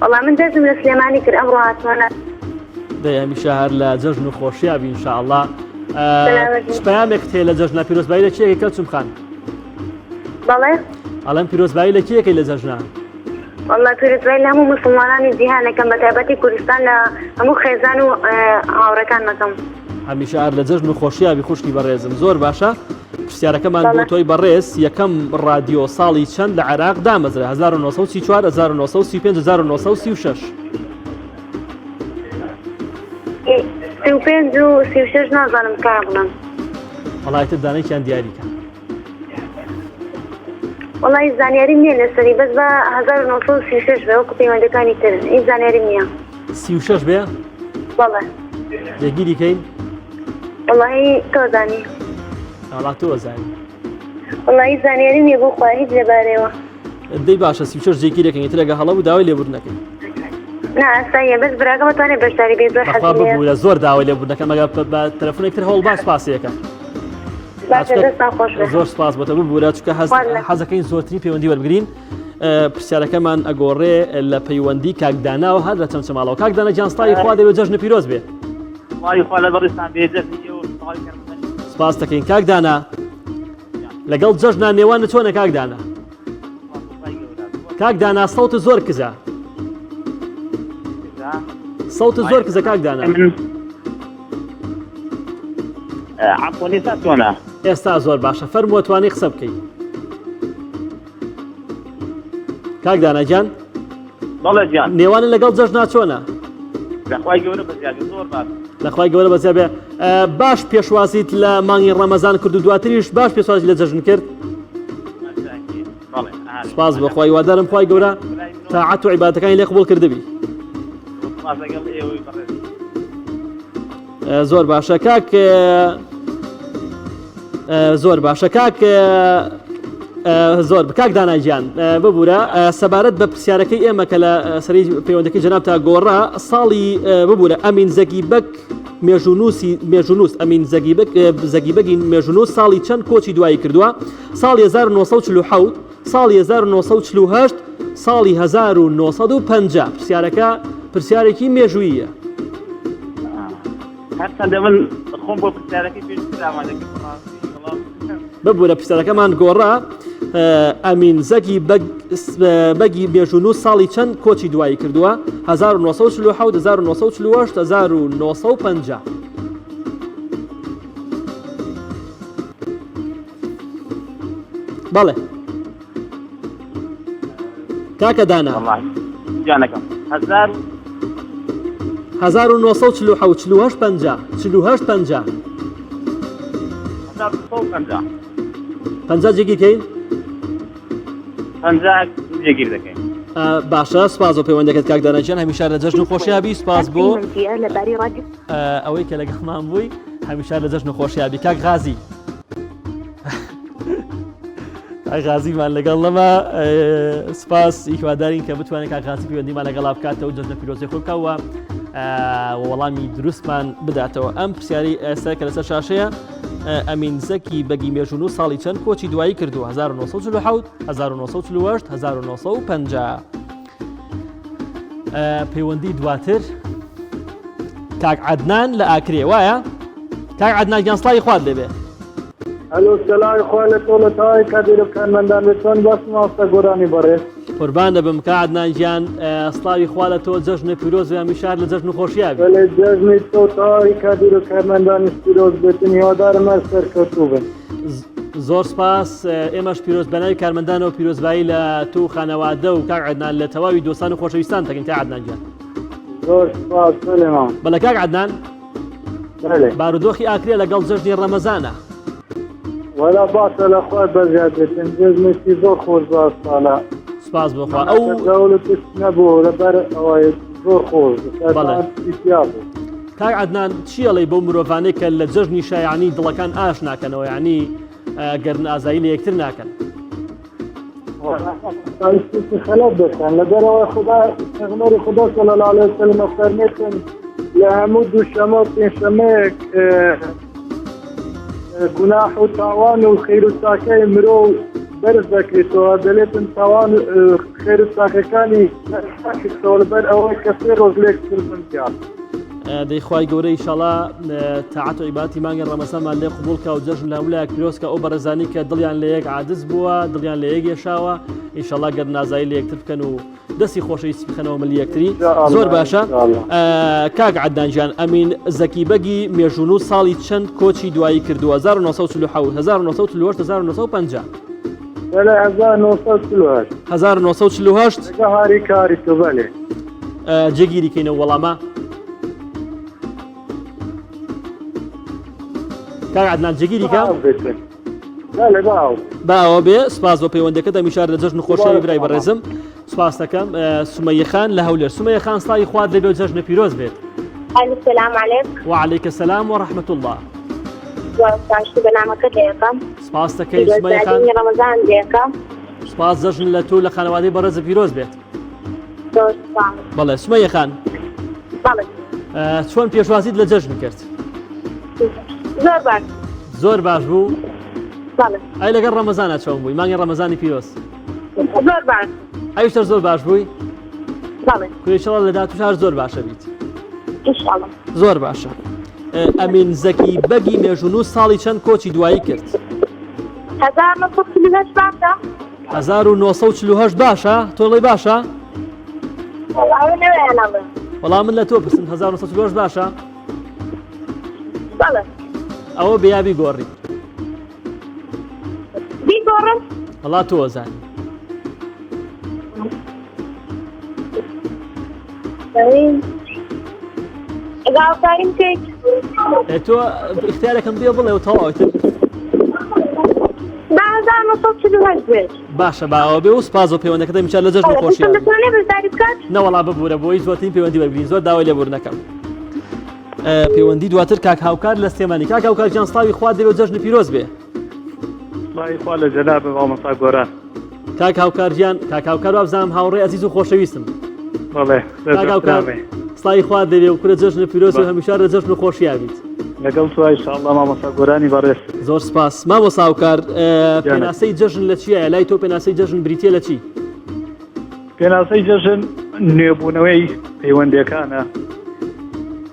وەڵا من جەژنم لە سلێمانی کرد ئەمڕۆ هاتمە نا. دەی هەمیشە هەر لە جەژن و خۆشیا بی ان شاء اللە. چ پەیامێکت هەیە لە جەژنا پیرۆزبایی لە کێ کەلسوم خان؟ بەڵێ ئەڵێم پیرۆزبایی لە کێ لە جەژنا؟ والله پیرۆزبایی لە هەموو مسلمانانی جیهان ئەکەم بە تایبەتی کوردستان لە هەموو خێزان و هاوڕێکان مەکەم. هەمیشە هەر لە جەژن و خۆشیا بی خوشکی بەڕێزم زۆر باشە پرسیارەکەمان بۆ تۆی بەڕێز یەکەم ڕادیۆ ساڵی چەند لە عێراق دامەزرا 1934 1935 1936 35 و 36 نازانم کار بڵێم وەڵای تر دانێکیان دیاریکە وەڵی زانیاریم نییە لەسەری بەس بە 1936 بێ وەکو پەیوەندەکانی تر هیچ زانیاریم نییە 36 بێ بەڵێ جێگیری کەین وەڵی تۆ زانی وەڵا تۆ زانی وەڵی زانیاری نییە بۆ خوا هیچ لەبارەیەوە دەی باشە 36 جێگیرەکەین تر ئەگە هەڵە بوو داوای لێبوردن دەکەین نا ئاساییە بەس براکەم ئەتوانێت بەشداری بێ زۆر بەخوا حەزی لێیە ببوورە زۆر داوای لێبوردن دەکەم ئەگە بە تەلەفۆنێک تر هەوڵ با سوپاسیەکەم باشە دەستان خۆش بێ زۆر سپاس بۆ تۆ ببوورە چونکە حەز خوات لە- حەزەکەین زۆرترین پەیوەندی وەربگرین پرسیارەکەمان ئەگۆڕێ لە پەیوەندی کاک داناوە هەر لە چەمچەماڵەوە کاک دانا گیان سڵاوی خوا دەبێ جەژنت پیرۆز بێ سڵاوی خوا لە بەڕێزتان بێ جەژنی ئێوە و تەواوی کارمەندانی سپاس دەکەین کاک دانا لەگەڵ جەژنا نێوانت چۆنە کاک دانا کاک دانا سەوت زۆر کزە سەوت زۆر کزە کاک دانا ئێستا زۆر باشە فەرمووە توانی قسە بکەی کاک دانا گیان بەڵێ گیان نێوانە لەگەڵ جەژنا چۆنە لەخوای گەورە بەزیابێ زۆر باش لەخوای گەورە بەزیا بێ باش پێشوازیت لە مانگی ڕەمەزان کرد و دواتریش باش پێشوازی لە جەژن کرد سپاس بۆ خوای وادارم خوای گەورە تاعەت و عیبادەکانی لێ قبوڵ کردبی زۆر باشە کاک زۆر باشە کاک زۆر کاک دانا گیان ببوورە سەبارەت بە پرسیارەکەی ئێمە کە لە سەری پەیوەندەکەی جەناب تا گۆڕا ساڵی ببوورە ئەمین زەگی بەک مێژوونووسی مێژوونووس ئەمین زەگی بەگ زەگی بەگی مێژوونووس ساڵی چەند کۆچی دوایی کردووە ساڵی 1940 ساڵی 1940 ساڵی 1950 پرسیارەکە پرسیارێکی مێژوویە. هەرچەندە من خۆم بۆ پرسیارەکەی پێشتر ئامادە کرد بەڕاستی بەڵام ببورە پرسیارەکەمان گۆڕا ئەمین زەکی بەگی مێژوونووس ساڵی چەند کۆچی دوایی کردووە 1947 1948 1950 بەڵێ کاکە دانا گیانەکەم هەزار 1947 48 50 48 50 1950 50 جێگیر کەین 50 جێگیر دەکەین باشە سپاس بۆ پەیوەندەکەت کاک دانا گیان هەمیشە لە جەژن و خۆشیابی سپاس بۆ ئەوەی کە لەگەڵمان بووی هەمیشە لە جەژن و خۆشیابی کاک غازی غازیمان لەگەڵ نەما سپاس هیوادارین کە بتوانێت کاک غازی پەیوەندیمان لەگەڵا بکاتەوە جەژنە پیرۆزی خۆی بکەوە وەڵامی دروستمان بداتەوە ئەم پرسیاری ئێستا کە لەسەر شاشەیە ئەمین زەکی بەگی مێژوون و ساڵی چەند کۆچی دوایی کردو 1940 1948 1950 پەیوەندی دواتر کاک عدنان لە ئاکرێ وایە کاک عدنان گیان سڵاوی خوات لێبێ. ئەلۆ سەلاوی خوا لە تۆ لە تەواوی کادیر و کارمەندان بێت چۆن باش مامۆستا گۆرانی بەڕێز. قوربان دەبم کا عەدنان گیان سڵاوی خوا لە تۆ جەژنە پیرۆز بێ هەمیشە هەر لە جەژن و خۆشیا بی. بەلێ جەژنی تۆ و تەواوی کادیر و کارمەندانیش پیرۆز بێتن هیوادارم هەر سەرکەوتوو بن. زۆر سپاس ئێمەش پیرۆز بەناوی کارمەندانەوە پیرۆزبایی لە تۆ و خانەوادە و کاک عەدنان لە تەواوی دۆستان و خۆشەویستان دەکەین کاک عەدنان گیان. زۆر سپاس بەلێ مام. بەلێ کاک عەدنان. بارودۆخی ئاکرێ لەگەڵ جەژنی ڕەمەزانە. وەلا باشە لە خوای بەزیاد بێتن جەژنێکی زۆر خۆش بوو ئەمساڵە. سپاس بۆ خوا ئەو دەوڵ و تشت نەبوو لەبەر ئەوەی زۆر خۆش بوو بەڵێ. سەربار تیا بوو. کاک عەدنان چی ئەڵێی بەو مرۆڤانەی کە لە جەژنی شایانی دڵەکان ئاش ناکەنەوە یانی گەرن ئازایی لە یەکتر ناکەن؟ شتێکی خەلەت دەکەن لەبەرەوە خدا پێغەمبەری خدا صلی الله علیه وسلم فەرمێتن لە هەموو دووشەمە و پێنجشەمەیەک گوناح و تاوان و خیر و چاکەی مرۆ بەرز دەکرێتەوە دەلێتن تاوان خێر و چاکەکانی لەبەر ئەوەی کە سێ ڕۆژ لێک بن دەی خوای گەورە ئیشەڵا تاعەت و عیبادەتی مانگی ڕەمەزانمان لێ قبوڵ کا و جەژن لە هەموو لایەک پیرۆز کە ئەو بەڕێزانی کە دڵیان لە یەک عادز بووە دڵیان لە یەک یەشاوە ئیشەڵا گەر نازایی لە یەکتر بکەن و دەستی خۆشەویستی بخەنەوە ملی یەکتری زۆر باشە کاک عەدنان گیان ئەمین زەکی بەگی مێژوونووس ساڵی چەند کۆچی دوایی کردووە 1947 1948 1950 بەلێ 1948 1948 لەگە هاری کاری تۆ بەلێ. جێگیری کەینەوە وەڵامە کاک عەدنان جێگیری کە با ئەوە بێ سپاس بۆ پەیوەندەکە دەمیشار لە جەژن خۆشەوی برای بەڕێزم سپاس دەکەم سمەیە خان لە هەولێر سمەیە خان سڵاوی خوات لێبێ و جەژنە پیرۆز بێت السلام عليكم وعليك السلام ورحمة الله بەنامەکە دەیەکەم سپاس دەکەی سمەیە خان ڕەمەزان دەیەکەم سپاس جەژن لە تۆ لە خانەوادەی بەڕێز پیرۆز بێت بەڵێ سمەیە خان چۆن پێشوازیت لە جەژن کرد زۆر باش زۆر باش بوو ئەی لەگەڵ ڕەمەزانە چۆن بووی مانگی ڕەمەزانی پیرۆز زۆر باش ئەویشتر زۆر باش بووی کوێشەڵە لە داهاتووش زۆر باشە بیت زۆر باشە ئەمین زەکی بەگی مێژوونووس ساڵی چەند کۆچی دوایی کرد 1948 باشە تۆڵی باشە وەڵام من لە تۆ پرسم 1948 باشە ئەوە بیابی گۆڕی بیگۆڕم وەڵا تۆ ئەزانی گاڵتاریم کرد تۆ اختیارەکەم بێ بڵێ و تەواو تر با 1948 بێت باشە باوە بێ و سپاس بۆ پەیوەندەکە دەمیشار لە جەژن خۆشی دەتوانێت بەشداری بکات نەوەڵا ببوورە بۆی زۆرترین پەیوەندی وەرگین زۆر داوای لێبوردنەکەم پەیوەندی دواتر کاک هاوکار لە سلێمانی کاک هاوکار گیان سڵاوی خوا دەبێ و جەژنی پیرۆز بێ سڵاوی خوا لە جەنابت مامۆستا گۆران. کاک هاوکار گیان کاک هاوکار وابزانم هاوڕێ ئەزیز و خۆشەویستم. بەڵێ کاک هاوکار سڵاوی خوا دەبێ و کورە جەژنە پیرۆز و هەمیشە لە جەژن و خۆشیا بیت. لەگەڵ تۆ ئینشاءاللە مامۆستا گۆرانی بەڕێز. زۆر سپاس مامۆستا هاوکار پێناسەی جەژن لە چییە لای تۆ پێناسەی جەژن بریتییە لە چی؟ پێناسەی جەژن نوێبوونەوەی پەیوەندیەکانە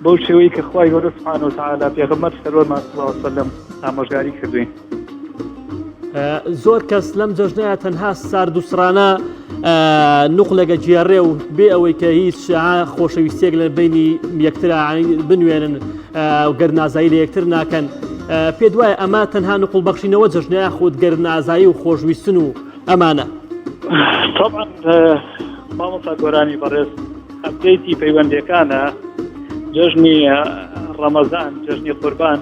بەو شێوەی کە خوای گەورە سبحانە وتعالی پێغەمبەر سەروەرمان صلی الله علیه وسلم ئامۆژگاری کردوین. زۆر کەس لەم جەژنەیە تەنها سارد و سڕانە نوقلەگە گێڕێ و بێ ئەوەی کە هیچ خۆشەویستێک لە بینی یەکترا بنوێنن گەر نازایی لە یەکتر ناکەن پێ دوایە ئەمە تەنها نقل بەخشینەوە جەژنەیە خۆت گەر نازایی و خۆشویستن و ئەمانە. تەبعەن مامۆستا گۆرانی بەڕێز ئەپدەیتی پەیوەندیەکانە جەژنی ڕەمەزان جەژنی قوربان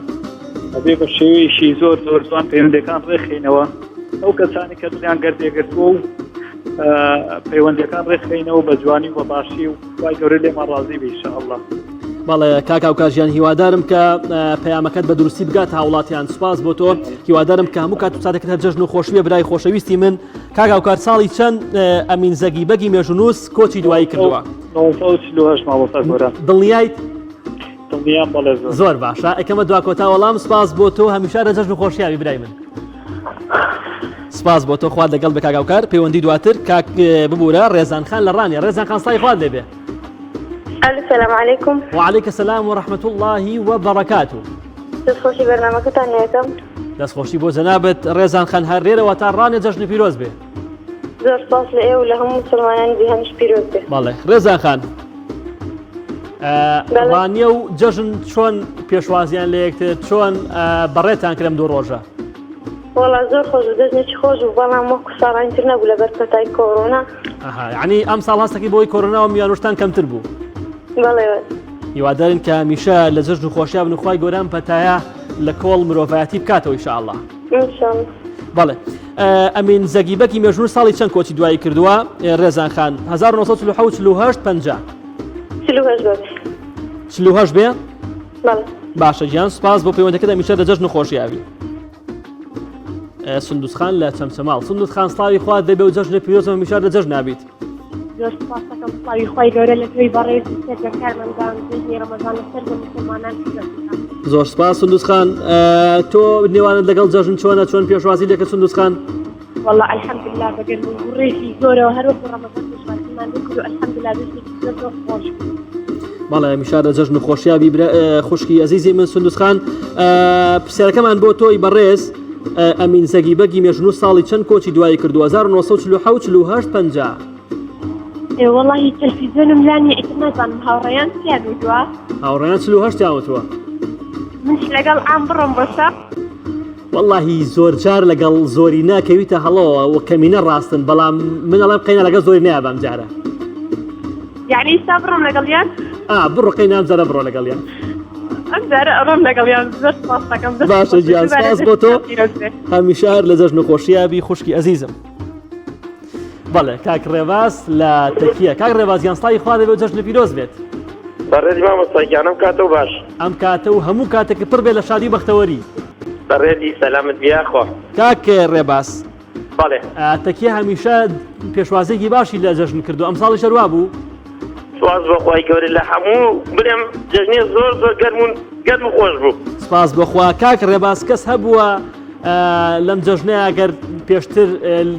ئەبێ بە شێوەیەکی زۆر زۆر جوان پەیوەندەکان ڕێکخینەوە ئەو کەسانی کە دڵیان گردێگرتووە و پەیوەندەکان ڕێکخینەوە بە جوانی و بە باشی و خوای گەورە لێمان ڕازی بێ ان شاء اللە. بەڵێ کاک هاوکار ژیان هیوادارم کە پەیامەکەت بە دروستی بگات هاوڵاتیان سوپاس بۆ تۆ هیوادارم کە هەموو کات و ساتێکت هەر جەژن و خۆشی بێ برای خۆشەویستی من کاک هاوکار ساڵی چەند ئەمین زەگی بەگی مێژوونووس کۆچی دوایی کردووە 1948 مامۆستا گۆران دڵنیایت دڵنیام بەڵێ زۆر زۆر باشە ئەکەمە دوا کۆتا وەڵام سپاس بۆ تۆ هەمیشە لە جەژن و خۆشیاوی برای من سپاس بۆ تۆ خوات لەگەڵ بێ کاک هاوکار پەیوەندی دواتر کاک ببورە ڕێزان خان لە ڕانیە ڕێزان خان سڵاوی خوات لێبێ السلام علیکم وعلیک السلام ورحمة الله وبرکاته دەستخۆشی بەرنامەکەتان لێکەم. دەستخۆشی بۆ جەنابت ڕێزان خان هەر لێرەوە تا ڕانێ جەژنی پیرۆز بێ. زۆر سپاس لە ئێوە و لە هەموو موسڵمانانی جیهانیش پیرۆز بێ. بەڵێ ڕێزان خان ڕانیە و جەژن چۆن پێشوازیان لە یەکتر چۆن بەڕێتان کرم دوو ڕۆژە؟ وەڵا زۆر خۆش بوو جەژنێکی خۆش بوو بەڵام وەکو ساڵانی تر نەبوو لەبەر پەتای کۆرۆنا. ئەها یعنی ئەم ساڵ هەستەکەی بۆی کۆرۆنا و میانوشتان کەمتر بوو. بەڵێ. هیوادارین کە هەمیشە لە جەژن و خۆشیا بن و خوای گەورە ئەم پەتایە لە کۆڵ مرۆڤایەتی بکاتەوە ئیشاءاللە. ئینشاءاللە. بەڵێ ئەمین زەگی بەگی مێژوو ساڵی چەند کۆچی دوایی کردووە ڕێزان خان 1947 48 50 48 بێ 48 بێ باشە گیان سپاس بۆ پەیوەندەکەت هەمیشە لە جەژن و خۆشیاوی سندوس خان لە چەمچەماڵ سندوس خان سڵاوی خوا دەبێ و جەژنە پیرۆزم هەمیشە لە جەژن نابیت زۆر سپاس دەکەم سڵاوی خوای گەورە لە تۆی بەڕێز و سەرجەم کارمەندان جەژنی ڕەمەزان لە سەرجەم موسڵمانان پیرۆز بکات. زۆر سپاس سندوس خان تۆ نێوانت لەگەڵ جەژن چۆنە چۆن پێشوازی لێکرد سندوس خان؟ والله الحمدلله بە گەرم و گوڕێکی زۆرەوە هەر وەکو ڕەمەزان پێشوازیمان لێ کرد و الحمدلله جەژنێکی زۆر زۆر خۆش بوو. بەڵێ هەمیشە لە جەژن و خۆشیا بی خوشکی ئەزیزی من سندوس خان پرسیارەکەمان بۆ تۆی بەڕێز ئەمین زەگی بەگی مێژنووس ساڵی چەند کۆچی دوایی کردووە 1947 48 50 وەڵاهی تەلفیزیۆنم لا نییە ئیتر نازانم هاوڕێیان چیان وتووە هاوڕێیان 48 یان وتووە منش لەگەڵ ئام بڕۆم بۆ شەق وەڵاهی زۆرجار لەگەڵ زۆرینە کەویتە هەڵەوە و کەمینە ڕاستن بەڵام من ئەڵێم قەینا لەگەڵ زۆرینەیە بەم جارە یعنی ئیستا بڕۆم لەگەڵیان ئا بڕۆ قەینا ئەم جارە بڕۆ لەگەڵیان ئەم جارە ئەڕۆم لەگەڵیان زۆر سپاس دەکەم باشە گیان سپاس بۆ تۆ هەمیشە هەر لە جەژن و خۆشییا بی خوشکی ئەزیزم بەڵێ کاک ڕێباز لە تەکیە کاک ڕێباز گیان سڵاوی خوا دەبێ و جەژنت پیرۆز بێت. بەڕێزی مامۆستا گیان ئەم کاتەو باش. ئەم کاتە و هەموو کاتێکت پڕ بێ لە شادی و بەختەوەری. بەڕێزی سەلامت بی یاخوا. کاک ڕێباز. بەڵێ. تەکیە هەمیشە پێشوازیەکی باشی لە جەژن کردووە ئەمساڵیش هەر وا بوو؟ سپاس بۆ خوای گەورە لە هەموو بڵێم جەژنێ زۆر زۆر گەرم و گەرم و خۆش بوو. سپاس بۆ خوا کاک ڕێباز کەس هەبووە لەم جەژنەیە گەر پێشتر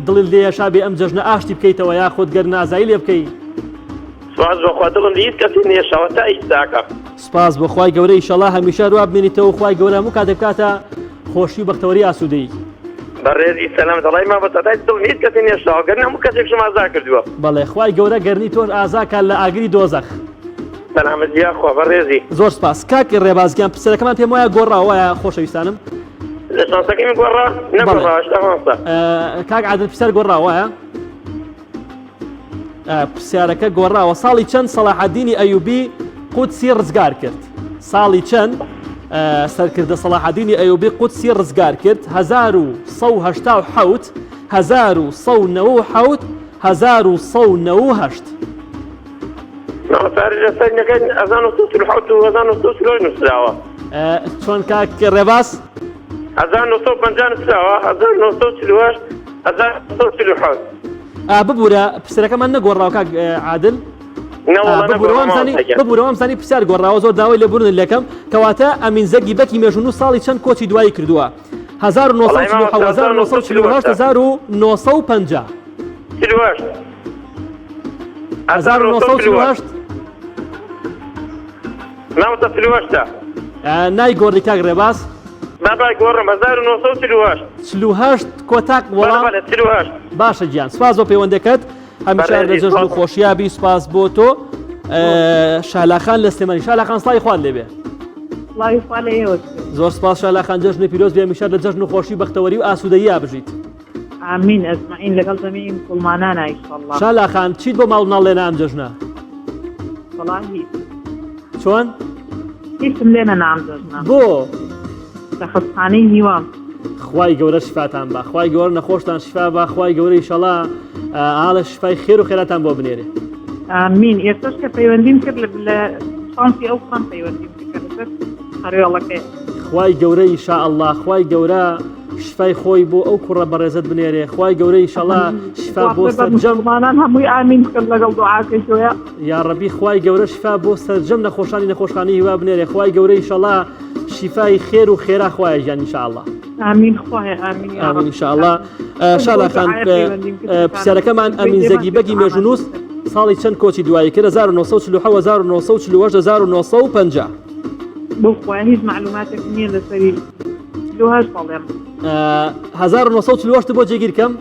دڵت لێ یەشابێ ئەم جەژنە ئاشتی بکەیتەوە یاخود گەر نازایی لێ بکەی؟ سپاس بۆ خوا دڵم لە هیچ کەسێ نەیەشاوە تا ئیستاکە. سپاس بۆ خوای گەورە ئیشەڵا هەمیشە هەروا بمێنیتەوە خوای گەورە هەموو کاتێک بکاتە خۆشی و بەختەوەری ئاسوودەیی. بەڕێزی سەلام دەڵای مامۆستا تا دڵم هیچ کەسێ نەیەشاوە گەرنە هەموو کەسێکشم ئازا کردووە. بەڵێ خوای گەورە گەرنی تۆش ئازا کات لە ئاگری دۆزەخ. سەلامەت بی یاخوا بەڕێزی. زۆر سپاس کاک ڕێباز گیان پرسیارەکەمان پێم وایە گۆڕاوە وایە خۆشەویستانم؟ لە شانسەکەی من گۆڕا نەگۆڕا هێشتا مامۆستا. کاک عادل پرسیار گۆڕاوە وایە؟ پرسیارەکە گۆڕاوە ساڵی چەند سەڵاحەدینی ئەیوبی قودسی ڕزگار کرد ساڵی چەند سەرکردە سەڵاحەدینی ئەیوبی قودسی ڕزگار کرد 1970 1997 1998 مامۆستا لەسەر نەکەن 1947 و 1948 نووسراوە چۆن کاک ڕێباز 1950 نووسراوە 1948 1947 ببورە پرسیارەکەمان نەگۆڕاوە کاک عادل ببورە وامزانی پرسیار گۆڕاوە زۆر داوای لێبوردن لەکەم کەواتە ئەمین زەگی بەکی مێژوو ساڵی چەند کۆچی دوایی کردووە 1948 1950 1948 نایگۆڕی کاک ڕێباز بابا گۆڕم 1948 48 کۆتاک وەڵام باشە گیان سپاس بۆ پەیوەندەکەت هەمیشە لە جەژن و خۆشیا بی سپاس بۆ تۆ شالاخان لە سلێمانی شالاخان سڵاوی خوات لێبێ زۆر سپاس شالاخان جەژنی پیرۆز بێ هەمیشە لە جەژن و خۆشی بەختەوەری و ئاسوودەییا بژیت ئامین ئەجمعین لەگەڵ جەمیعی مسوڵمانانا ئیشەڵڵا. شالا خان چیت بۆ ماڵ مناڵ لێنا ئەم جەژنە؟ وەڵا هیچ. چۆن؟ هیچم لێ نەنا ئەم جەژنە. بۆ؟ لە خەستخانەی هیوام. خوای گەورە شفاتان با خوای گەورە نەخۆشتان شفا با خوای گەورە ئیشەڵا ئاڵە شفای خێر و خێراتان بۆ بنێرێ. ئامین ئێستاش کە پەیوەندیم کرد لە شانسی ئەو کوڕەم پەیوەندیم کرد کە لەسەر قەروێڵەکەیە. خوای گەورە ئیشائەڵا خوای گەورە شفای خۆی بۆ ئەو کوڕە بەڕێزت بنێرێ خوای گەورە ئیشەڵا شفا بۆ سەرجەم مسوڵمانان هەمووی ئامین بکەن لەگەڵ دوعاکەی تۆیا. یاڕەبی خوای گەورە شفا بۆ سەرجەم نەخۆشانی نەخۆشخانەی هیوا بنێرێ خوای گەورە ئیشەڵا شیفای خێر و خێرا خوایە گیان ئینشاءاللە. ئامین خوایە ئامین یا ئامین رب. ئینشاءاللە شالا خان دوعایە پەیوەندیم کرد پرسیارەکەمان ئەمین زەگی بەگی مێژوونووس ساڵی چەند کۆچی دوایی کرد 1947 1948 1950 بۆ خوایە هیچ معلوماتێک نییە لەسەری 48 بەڵێم. 1948 بۆ جێگیر کەم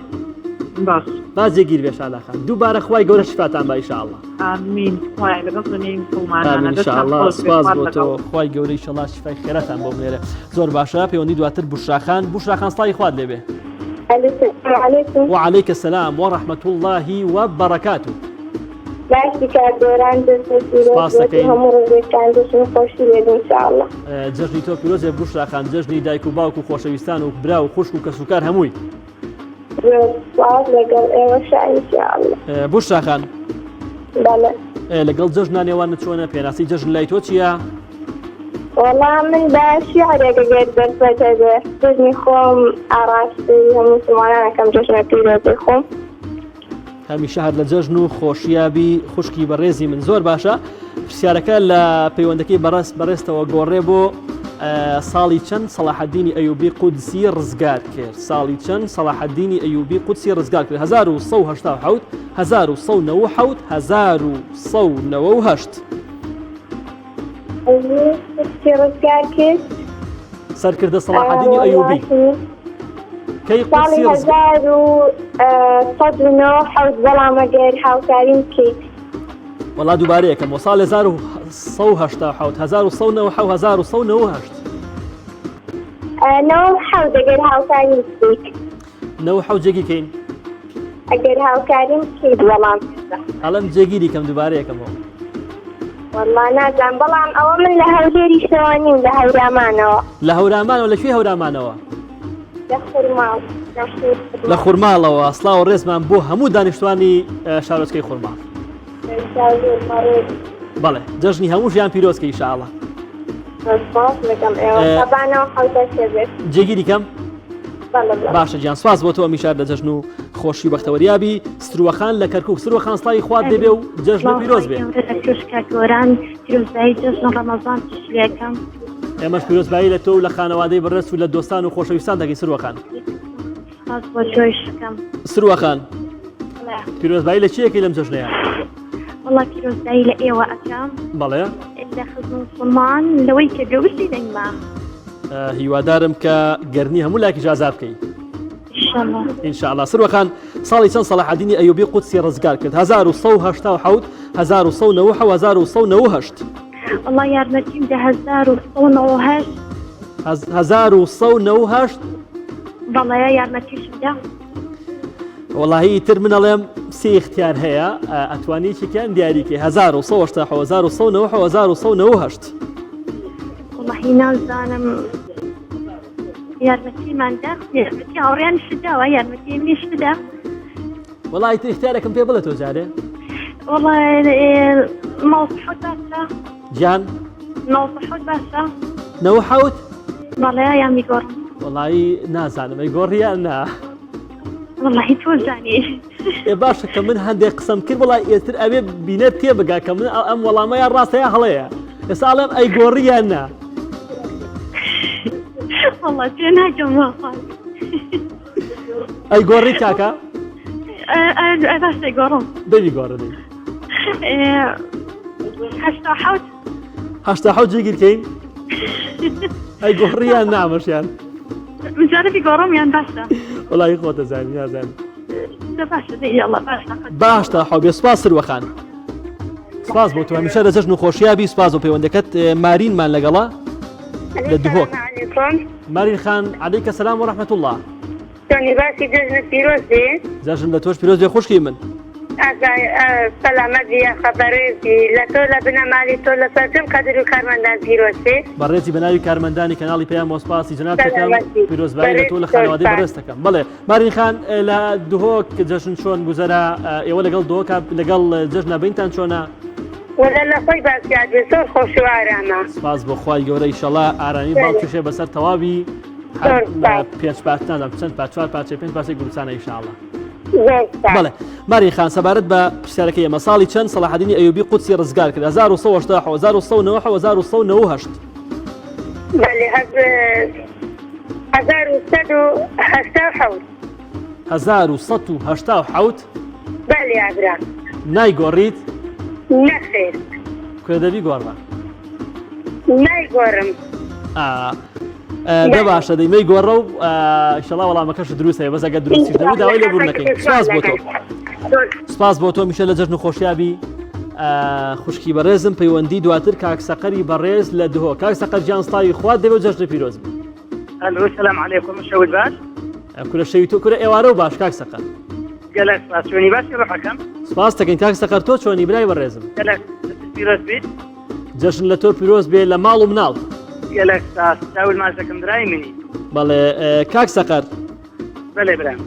باش با جێگیر بێ شالا خان دووبارە خوای گەورە شفاتان با ئیشاءاللە ئامین خوایە لەگەڵ زمین مسلمانانە ئامین دەستتان ئیشاءاللە خۆش بێ سپاس خوات بۆ تۆ لەگەڵ خوای گەورە ئیشەڵا شفای خێراتان بۆ بنێرێ زۆر باشە پەیوەندی دواتر بوشراخان بوشراخان سڵاوی خوات لێبێ ئەلو سلام علیکم وعليك السلام ورحمة الله وبركاته باشی کاک گۆران جەژنت پیرۆز سپاس بێت و دەکەین. هەموو ڕۆژێکتان جەژن و خۆشی بێت ان شاء اللە. جەژنی تۆ پیرۆز بێ بوشرا خان جەژنی دایک و باوک و خۆشەویستان و برا و خوشک و کەسوکار هەمووی. زۆر سپاس لەگەڵ ئێوەشا ان شاء اللە. بوشرا خان بەڵێ. لەگەڵ جەژنا نێوانت چۆنە پێناسی جەژن لای تۆ چییە؟ وەڵا من بە شیعرێک ئەگەر دەرفەت هەبێ جەژنی خۆم ئاڕاستەی هەموو موسڵمانان ئەکەم جەژنە پیرۆزەی خۆم. هەمیشە هەر لە جەژن و خۆشییا بی خوشکی بەڕێزی من زۆر باشە پرسیارەکە لە پەیوەندەکەی بەڕێز بەڕێزتەوە گۆڕێ بۆ ساڵی چەند سەڵاحەدینی ئەیوبی قودسی ڕزگار کرد ساڵی چەند سەڵاحەدینی ئەیوبی قودسی ڕزگار کرد 1970 1997 1998 قودسی ڕزگار کرد سەرکردە سەڵاحەدینی ئەیوبی کەی قودسی ساڵی ڕزگار 1197 بەڵام ئەگەر هاوکاریم بکەیت وەڵا دووبارە یەکەم ساڵ 1970 1997 1997 ئەگەر هاوکاریم بکەیت 97 جێگی کەین ئەگەر هاوکاریم بکەیت وەڵام ئەڵم جێگیری کەم دووبارە یەکەمەوە وەڵا نازان بەڵام ئەوە من لە هەولێریشەوە نیم لە هەورامانەوە لە هەورامانەوە لە کوێ هەورامانەوە لە خورماڵ لە خورماڵەوە سڵاو ڕێزمان بۆ هەموو دانیشتوانی شارۆچکەی خورماڵ بەڵێ جەژنی هەموو ژیان پیرۆزکە ئیشاڵە جێگیری کەم باشە گیان سواز بۆ تۆ میشار لە جەژن و خۆشی بەختەوەریابی سروەخان لە کەرکک سروەخان سڵاوی خوات دەبێ و جەژن پیرۆز بێ گۆران پیرۆزبایی جەژن ڕەمەزان لەکەم ئێمەش پیرۆزبایی لە تۆ و لە خانەوادەی بەڕێز و لە دۆستان و خۆشەویستان دەکەین سروەخان سپاس بۆ تۆیش دەکەم. سروە خان پیرۆزبایی لە چیەکەی لەم جەژنەیە؟ وەڵا پیرۆزبایی لە ئێوە ئەکەم بەڵێ لە خزم و مسلمان لەوەی کە گەوشتی دەنگما هیوادارم کە گەرنی هەموو لاکی ئازا بکەی ئینشاءالله سروە خان ساڵی چەند سەڵاحەدینی ئەیوبی قودسی ڕزگار کرد 1970 1998 وەڵا یارمەتیم دە 1998 1998 بەڵێ یارمەتیشم دا. وەڵاهی ئیتر من ئەڵێم سێ ئیختیار هەیە ئەتوانی یەکێکیان دیاریکەی 1970 1998 1998 وەڵاهی نازانم یارمەتیمان دا یارمەتی هاوڕیانیشت داوە یارمەتی منیشت دا وەڵا ئیتر ئیختیارێکم پێ بڵێ تۆ جارێ وەڵا 97 باشە گیان 97 باشە 97 بەڵێ یان بیگۆڕم وەڵایی نازانم ئەی گۆڕی یان نا وەڵاهی تۆ زانی ئێ باشە کە من هەندێک قسەم کرد وەڵای ئێتر ئەوێ بینەر تێ بگا کە من ئەم وەڵامە یان ڕاستە یا هەڵەیە ئێستا ئەڵێم ئەی گۆڕی یان نا وەڵا تێ ناگەم واخوا ئەی گۆڕی کاکە باشە گۆڕم دەبی گۆڕە دەی 87 87 جێگیر کەین ئەی گۆڕیان نامەشیان مجارەبی گۆڕم یان باشە وڵی خۆتە زانی نازانم باش تا حەبێ سپاس سروەخان سپاس بۆ تو هەمیشە لە جەژن و خۆشیابی سپاس و پەیوەندەکەت مارینمان لەگەڵە لە دهۆک مارین خان عەلەیکە سەلام و ڕەحمەت اللە. چۆنی باشی جەژنت پیرۆز بێ. جەژن لە تۆش پیرۆز بێ خوشکی من. ئازای سەلامەت بی یاخە بەڕێزی لە تۆ لە بنەمالی تۆ لە سەرجەم کادر و کارمەندان پیرۆز بێ. بەڕێزی بەناوی کارمەندانی کەناڵی پەیام وە سپاسی جەنابت دەکەم پیرۆزبایی لە تۆ لە خانەوادەی بەڕێز دەکەم بەڵێ مارین خان لە دهۆک جەژن چۆن گوزەرا ئێوە لەگەڵ دهۆکا لەگەڵ جەژنە بینتان چۆنە؟ وەلا لە خۆی باس زیاد بێ زۆر خۆش و ئارامە. سپاس بۆ خوای گەورە ئیشەڵا ئارامی باڵ کێشێ بەسەر تەواوی پێنج پارچە نازانم چەند پارچە چوار پارچە پێنج پارچەی کوردستانە ئیشاڵا بەڵێ ماری خان سەبارەت بە پرسیارەکەی ئێمە ساڵی چەند سەڵاحەدینی ئەیوبی قودسی ڕزگار کرد 1970 1990 1998 بەڵێ 1187 1187 بەلی ئابرا. نایگۆڕیت؟ نەخێر. کورە دەبی گۆڕە. نایگۆڕم. ئا. دە باشە دەی مەی گۆڕە و ئیشەڵا وەڵامەکەش دروست هەیە بەس ئەگەر دروستیش نەبوو داوای لێبوردن دەکەین سپاس بۆ تۆ سپاس بۆ تۆ میشە لە جەژن و خۆشیابی خوشکی بەڕێزم پەیوەندی دواتر کاک سەقەری بەڕێز لە دهۆ کاک سەقەر گیان سڵاوی خوات دەبێ و جەژنە پیرۆز بێ ئەلو سلام علیکم شەوت باش کورە شەوی تۆ کورە ئێوارە و باش کاک سەقەر گەلەک سپاس چۆنی باشی ڕۆحەکەم سپاس دەکەین کاک سەقەر تۆ چۆنی برای بەڕێزم گەلەک پیرۆز بیت جەژن لە تۆ پیرۆز بێ لە ماڵ و مناڵ. گەلەک سپاس چاول ماچ دەکەم برای منی. بەڵێ کاک سەقەر. بەلێ برام.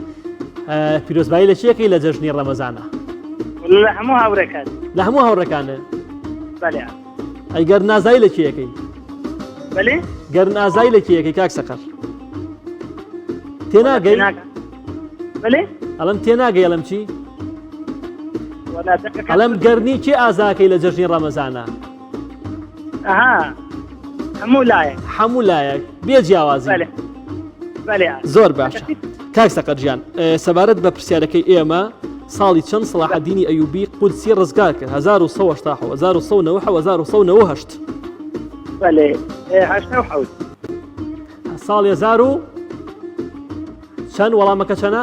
پیرۆزبایی لە چیەکەی لە جەژنی ڕەمەزانە؟ لە هەموو هاوڕێکان. لە هەموو هاوڕێکانە؟ بەلێ. ئەی گەر نازایی لە کێیەکەی؟ بەلێ؟ گەر نازایی لە کێیەکەی کاک سەقەر؟ تێناگەی؟ بەلێ؟ ئەڵم تێناگەی ئەڵم چی؟ ئەڵێم گەرنی کێ ئازاکەی لە جەژنی ڕەمەزانە؟ ئەها هەموو لایەک هەموو لایەک بێ جیاوازی زۆر باشە کاک سەقەر گیان سەبارەت بە پرسیارەکەی ئێمە ساڵی چەند سەڵاحەدینی ئەیوبی قودسی ڕزگار کرد 1970 1998 بەلێ 87 ساڵی هەزار و چەند وەڵامەکە چەنە؟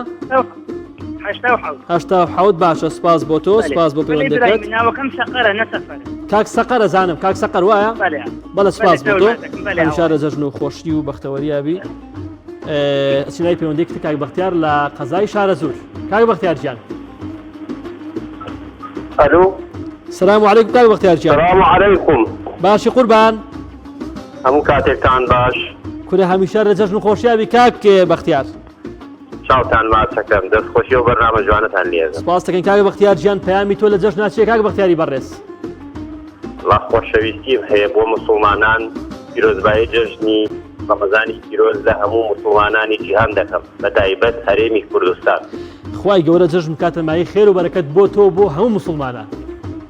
87 باشە سپاس بۆ تۆ سپاس بۆ پەیوەندەکەت ناوەکەم سەقەرە نە سەفەرە کاک سەقەرە زانم کاک سەقەر وایە بەڵێ سپاس بۆ تۆ هەمیشە جەژن و خۆشی و بەختەوەریابی سینای پەیوەندێکی کاک بەختیار لە قەزای شارەزوور کاک بەختیار گیان ئەلو سلام علیکم کاک بەختیار گیان سلام علیکم باشی قوربان هەموو کاتێکتان باش. کورە هەمیشە لە جەژن و خۆشیابی کاک بەختیار. چاوتان ماچەکەم دەست خۆشی ئەو بەرنامە جوانەتان لێ. سپاس دەکەین کاک بەختیار گیان پەیامی تۆ لە جەژنا چیە کاک بەختیاری بەڕێز؟ وەڵا خۆشەویستیم هەیە بۆ موسوڵمانان پیرۆزبایی جەژنی ڕەمەزانی پیرۆز لە هەموو موسوڵمانانی جیهان دەکەم بەتایبەت هەرێمی کوردستان. خوای گەورە جەژن بکاتە مایەی خێر و بەرەکەت بۆ تۆ و بۆ هەموو موسوڵمانان.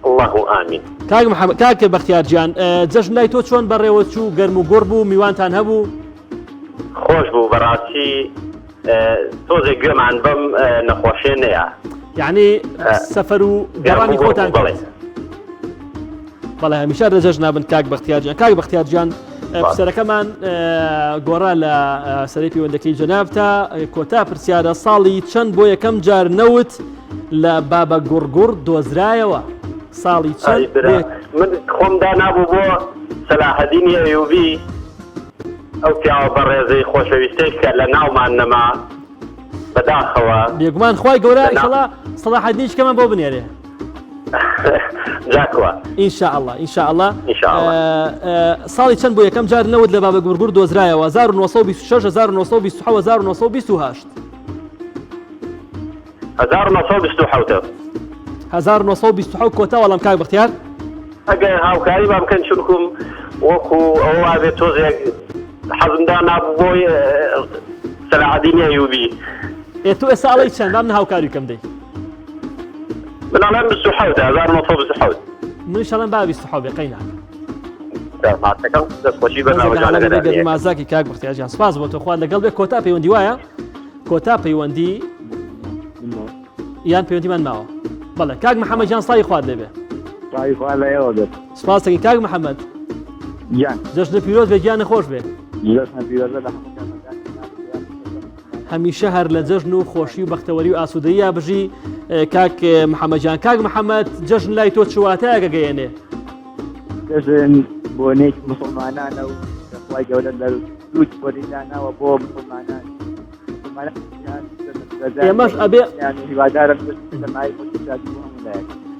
اللە آمین. کاک محمد کاک بەختیار گیان جەژن لای تۆ چۆن بەڕێوە چوو گەرم و گوڕ بوو میوانتان هەبوو؟ خۆش بوو بەڕاستی تۆزێک گوێمان بەم نەخۆشیە نەیا. یعنی سەفەر و گەڕانی خۆتان کرد؟ بەڵێ هەمیشە لە جەژنا بن کاک بەختیار گیان کاک بەختیار گیان پرسیارەکەمان گۆڕا لە سەری پەیوەندەکەی جەنابتا کۆتا پرسیارە ساڵی چەند بۆ یەکەم جار نەوت لە بابە گوڕگوڕ دۆزرایەوە ساڵی چەند من خۆم دانابوو بۆ سەلاحەدینی ئەیوبی ئەو پیاوە بەڕێزەی خۆشەویستەی کە لە ناومان نەما بەداخەوە. بێگومان خوای گەورە ئیشەڵا سەڵاحەدینیش کەمان بۆ بنێرێ. جا کوا؟ ان شاء الله ان شاء الله ان شاء الله ساڵی چەند بۆ یەکەم جار نەوت لە بابە گورگور دۆزرایەوە 1926 1927 1928 1927 1927 کۆتا وەڵام کاک بەختیار ئەگەر هاوکاری با بکەن چونکم وەکو ئەوە وابێت تۆزێک حەزم دانابوو بۆی سەلاحەدینی ئەیوبی. ئێ تۆ ئێستا ئەڵێی چەند با من هاوکاری بکەم دەی. من ئەڵێم 27 1927. منیش ئەڵێم با 27 بێ قەی ناکا. ماتەکەم دەستخۆشی بەرنامە جوانەکەتان لێ. مازاکی کاک بەختیار گیان سپاس بۆ تۆ خوا لەگەڵ بێ کۆتا پەیوەندی وایە کۆتا پەیوەندی یان پەیوەندیمان ماوە بەڵێ کاک محەممەد گیان سڵاوی خوات لێبێ سڵاوی خوا لە ئێوە بێت سپاس دەکەین کاک محەممەد گیان جەژنە پیرۆز بێ گیانە خۆش بێ جەژنە پیرۆزە لە هەموو کارمەندانی هەمیشە هەر لە جەژن و خۆشی و بەختەوەری و ئاسوودەییا بژی کاک محەممەد گیان کاک محەممەد جەژن لای تۆ چ واتایەک گەیەنێ جەژن بۆنێکی مسلمانانە و خوای گەورە لە دوو بۆنی داناوە بۆ مسلمانان ئێمەش ئەبێ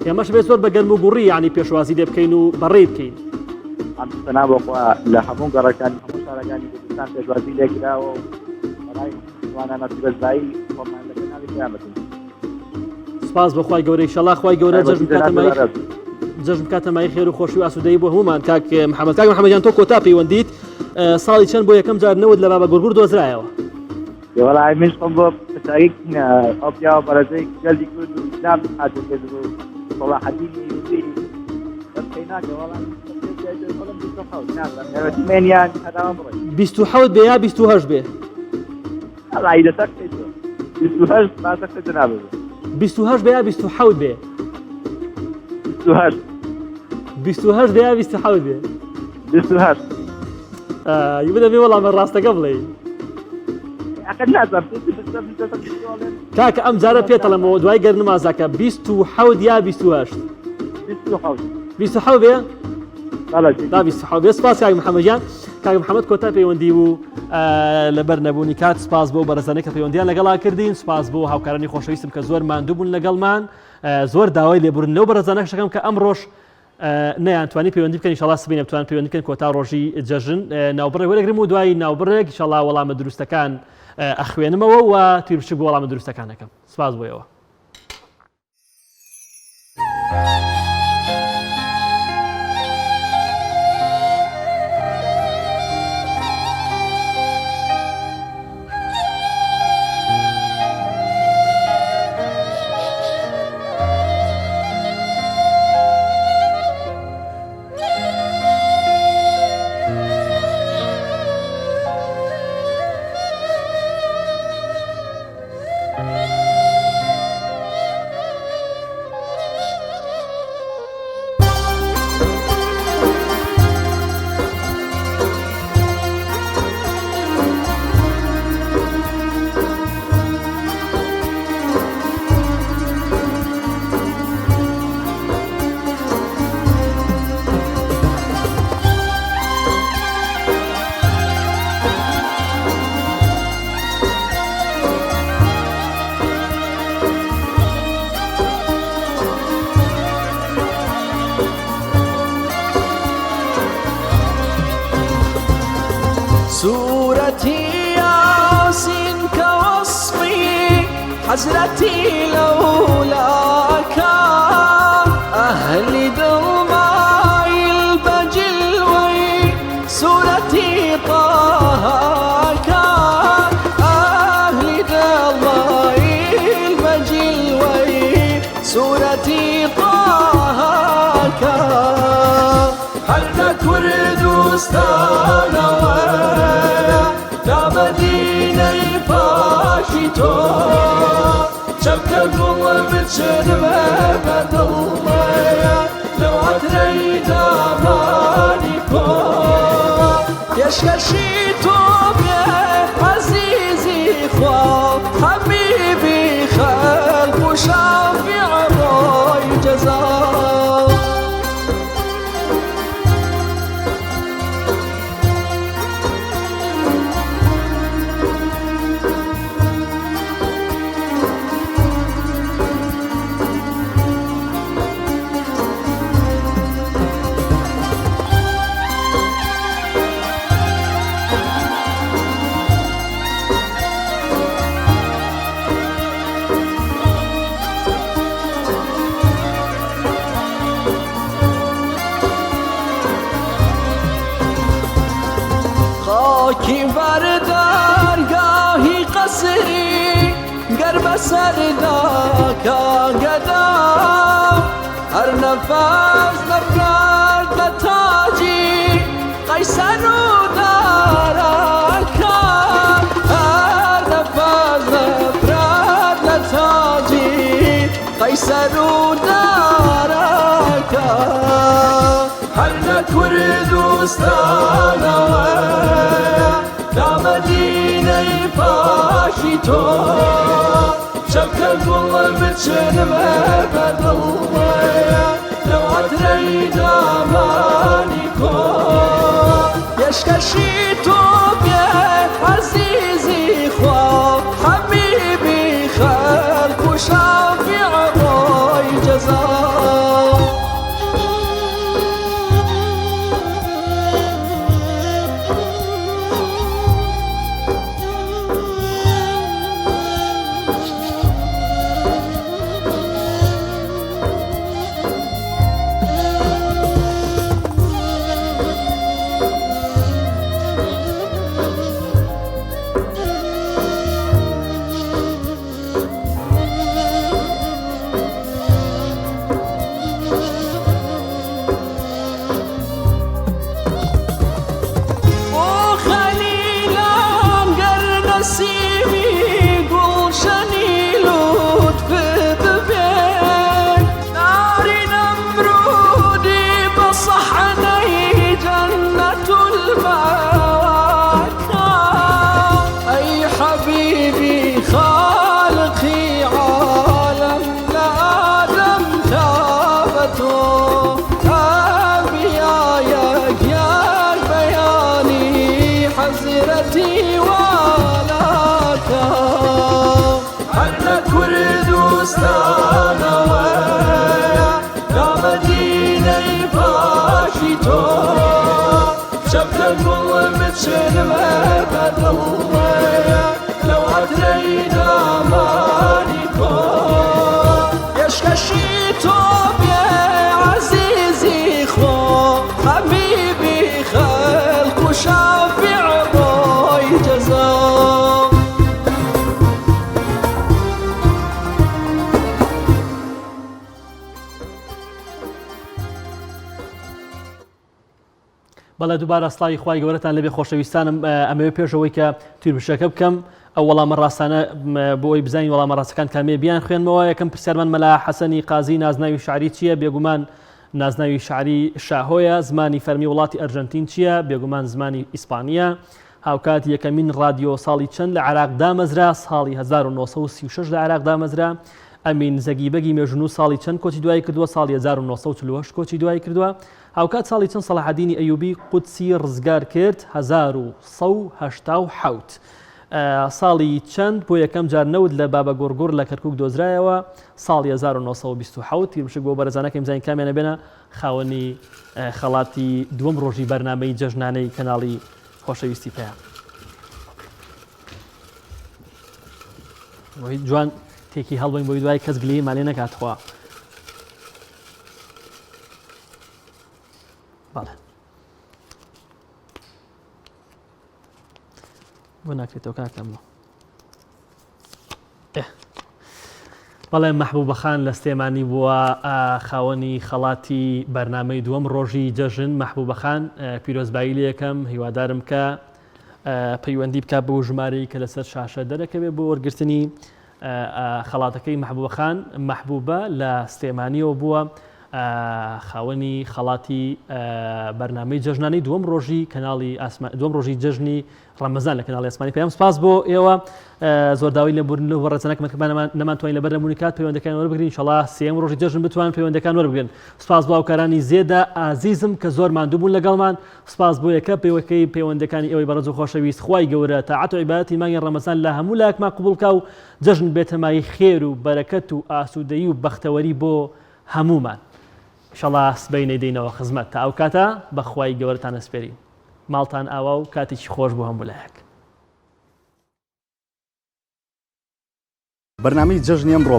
ئێمەش بێ زۆر بە گەرم و گوڕی ینی پێشوازی لێ بکەین و بەڕێ بکەین ئەم سەنا بۆخوا لە هەموو گەڕەکان هەموو شارەکانی کوردستان پێشوازی لێکراوە و بەڕای وانانە پیرۆزبایی خۆمان لە کەناڵی پەیام بکەین سپاس بۆ خوای گەورە ئیشەڵا خوای گەورە جەژن بکاتە مایەی جەژن بکاتە مایەی خێر و خۆشی و ئاسوودەیی بۆ هەموومان کاک محەممەد کاک محەممەد گیان تۆ کۆتا پەیوەندیت ساڵی چەند بۆ یەکەم جار نەوت لە بابە گورگور دۆزرایەوە وەڵای منش خۆم بۆ پرسیارێک ئەو پیاوە بەڕێزەی گەلی کورد و ئیسلام هاتە کرد و سەڵاحەدینی ئەیوبی بەس قەی ناکە وەڵام نازانم هەراوە بڕۆی 27 بێ یا 28 بێ وەڵی لەسەر قسەی تۆ 28 باسە قسەی جەنابت بێ. 28 بێ یا 27 بێ؟ 28 28 بێ یا 27 بێ؟ 28. ئای بدە بێ وەڵامە ڕاستەکە بڵێ. ئەقەت نازانم پێ بەسەر بەسەر بڵێن. کاکە ئەم جارە پێتەڵەمەوە دوای گەر نمازەکە 27 یا 28 27 27 بێ؟ بەڵێ. با 27 بێ. سپاس کاک محەممەد گیان. کاک محەممەد کۆتا پەیوەندی بوو لەبەر نەبوونی کات. سپاس بۆ بەڕێزانەی کە پەیوەندیان لەگەڵا کردین. سپاس بۆ هاوکارانی خۆشەویستم کە زۆر ماندوو بوون لەگەڵمان. زۆر داوای لێبوردن لەو بەڕێزانەش دەکەم کە ئەمڕۆش نەیانتوانی پەیوەندی بکەن. ئینشاڵڵا سبەینێ بتوان پەیوەندی بکەن کۆتا ڕۆژی جەژن. ناوبڕێک وەرەگرم و دوای ناوبڕێک ئینشاڵڵا وەڵامە دروستەکان ئەخوێنمەوە و تیربچک بۆ وەڵامە دروستەکان ئەکەم. سپاس بۆ ئێوە. سورەتی یاسین کە وەسفی حەزرەتی لەولاکە ئەهلی دڵ مایل بە جلوەی سورەتی تاهاکە ئەهلی دڵ مایل بە جلوەی سورەتی تاهاکە هەر لە کوردستانەوە تا مەدینەی پاکی تۆ چەپکە گوڵ بچنمە بە دڵمەیە لەو عەترەی دامانی کۆ پێشکەشی تۆ بێ عەزیزی خوا حەبیبی خەلق و شافیع ڕۆی جەزا. خاکی بەر دەرگاهی قەسری گەر بەسەردا کاگەدا هەر نەفەس نەفرەت لە تاجی قەیسەر و دارەکە هەر نەفەس نەفرەت لە تاجی قەیسەر و دارەکە هەر لە کوردستانەوە تا مەدینەی پاکی تۆ چەپکە گوڵ بچنمە بە دڵمەیە لەو عەترەی دامانی کۆ پێشکەشی تۆ بێ عەزیزی خوا حەبیبی خەلق و شافیع ڕۆی جەزا. هەر لە کوردستانەوەیە تا مەدینەی پاکی تۆ چەپکە گوڵ بچنمە بەدڵەیە لەو عەترەی دامانی تۆ پێشکەشی تۆ بێ عەزیزی خۆ حەبیبی خەلق و شافیع ڕۆی جەزا. بەڵێ دووبارە سڵاوی خوای گەورەتان لەبێ خۆشەویستانم ئەمەوێ پێش ئەوەی کە تیربشەکە بکەم ئەو وەڵامە ڕاستانە بۆ ئەوی بزانین وەڵامە ڕاستەکان کامێ بیان خوێنمەوە یەکەم پرسیارمان مەلا حەسەنی قازی نازناوی شعری چییە بێگومان نازناوی شعری شاهۆیە زمانی فەرمی وڵاتی ئەرژەنتین چییە بێگومان زمانی ئیسپانیە هاوکات یەکەمین ڕادیۆ ساڵی چەند لە عراق دامەزرا ساڵی 1936 لە عراق دامەزرا ئەمین زەگی بەگی مێژوونووس ساڵی چەند کۆچی دوایی کردووە ساڵی 1948 کۆچی دوایی کردووە هاوکات ساڵی چەند سەڵاحەدینی ئەیوبی قودسی ڕزگار کرد؟ 1187. ساڵی چەند بۆ یەکەم جار نەوت لە بابەگوڕگوڕ لە کەرکوک دۆزرایەوە؟ ساڵی 1927. تیرمشک بۆ بەرەزانە کەیم زانین کامیان ئەبێنە خاوەنی خەڵاتی دووەم ڕۆژی بەرنامەی جەژنانەی کەناڵی خۆشەویستی پەیام. جوان تێکی هەڵبین بۆی دوای کەس گلەییمان لێ نەکات خوا. بەڵێ بۆ ناکرێتەوە کاکەم بەڵێ مەحبوبە خان لە سلێمانی بووە خاوەنی خەڵاتی بەرنمەی دووەم ڕۆژی جەژن مەحبوبە خان پیرۆزبایی لە یەکەم هیوادارم کە پەیوەندی بک بۆ ژمارەی کە لەسەر شاشە دەرەکەوێت بۆ وەرگرتنی خەڵاتەکەی مەحبوبە خان مەحبوبە لە سلێمانیەوە بووە خاوەنی خەڵاتی بەرنامەی جەژنانەی دووەم ڕۆژی کەناڵی ئاسمان دووەم ڕۆژی جەژنی ڕەمەزان لە کەناڵی ئاسمانی پەیام سپاس بۆ ئێوە زۆر داوای لێبوردن لەو بەڕێزانە کە نەمانتوانی لەبەر نەبوونی کات پەیوەندەکان وەربگرین ئینشەڵا سێیەم ڕۆژی جەژن بتوان پەیوەندەکان وەربگرن سپاس بۆ هاوکارانی زێدە ئازیزم کە زۆر ماندوو بوون لەگەڵمان سپاس بۆ یەکە پێوەکەی پەیوەندەکانی ئێوەی بەڕێز و خۆشەویست خوای گەورە تاعەت و عیبادەتی مانگی ڕەمەزان لە هەموو لایەکمان قبوڵ کا و جەژن بێتە مایەی خێر و بەرەکەت و ئاسوودەیی و بەختەوەری بۆ هەموومان ئیشەڵا سبەینێ دێینەوە خزمەت تا ئەو کاتە بە خوای گەورەتان ئەسپێرین ماڵتان ئاوا و کاتێکی خۆش بۆ هەموو لایەک. بەرنامەی جەژنی ئەمڕۆ.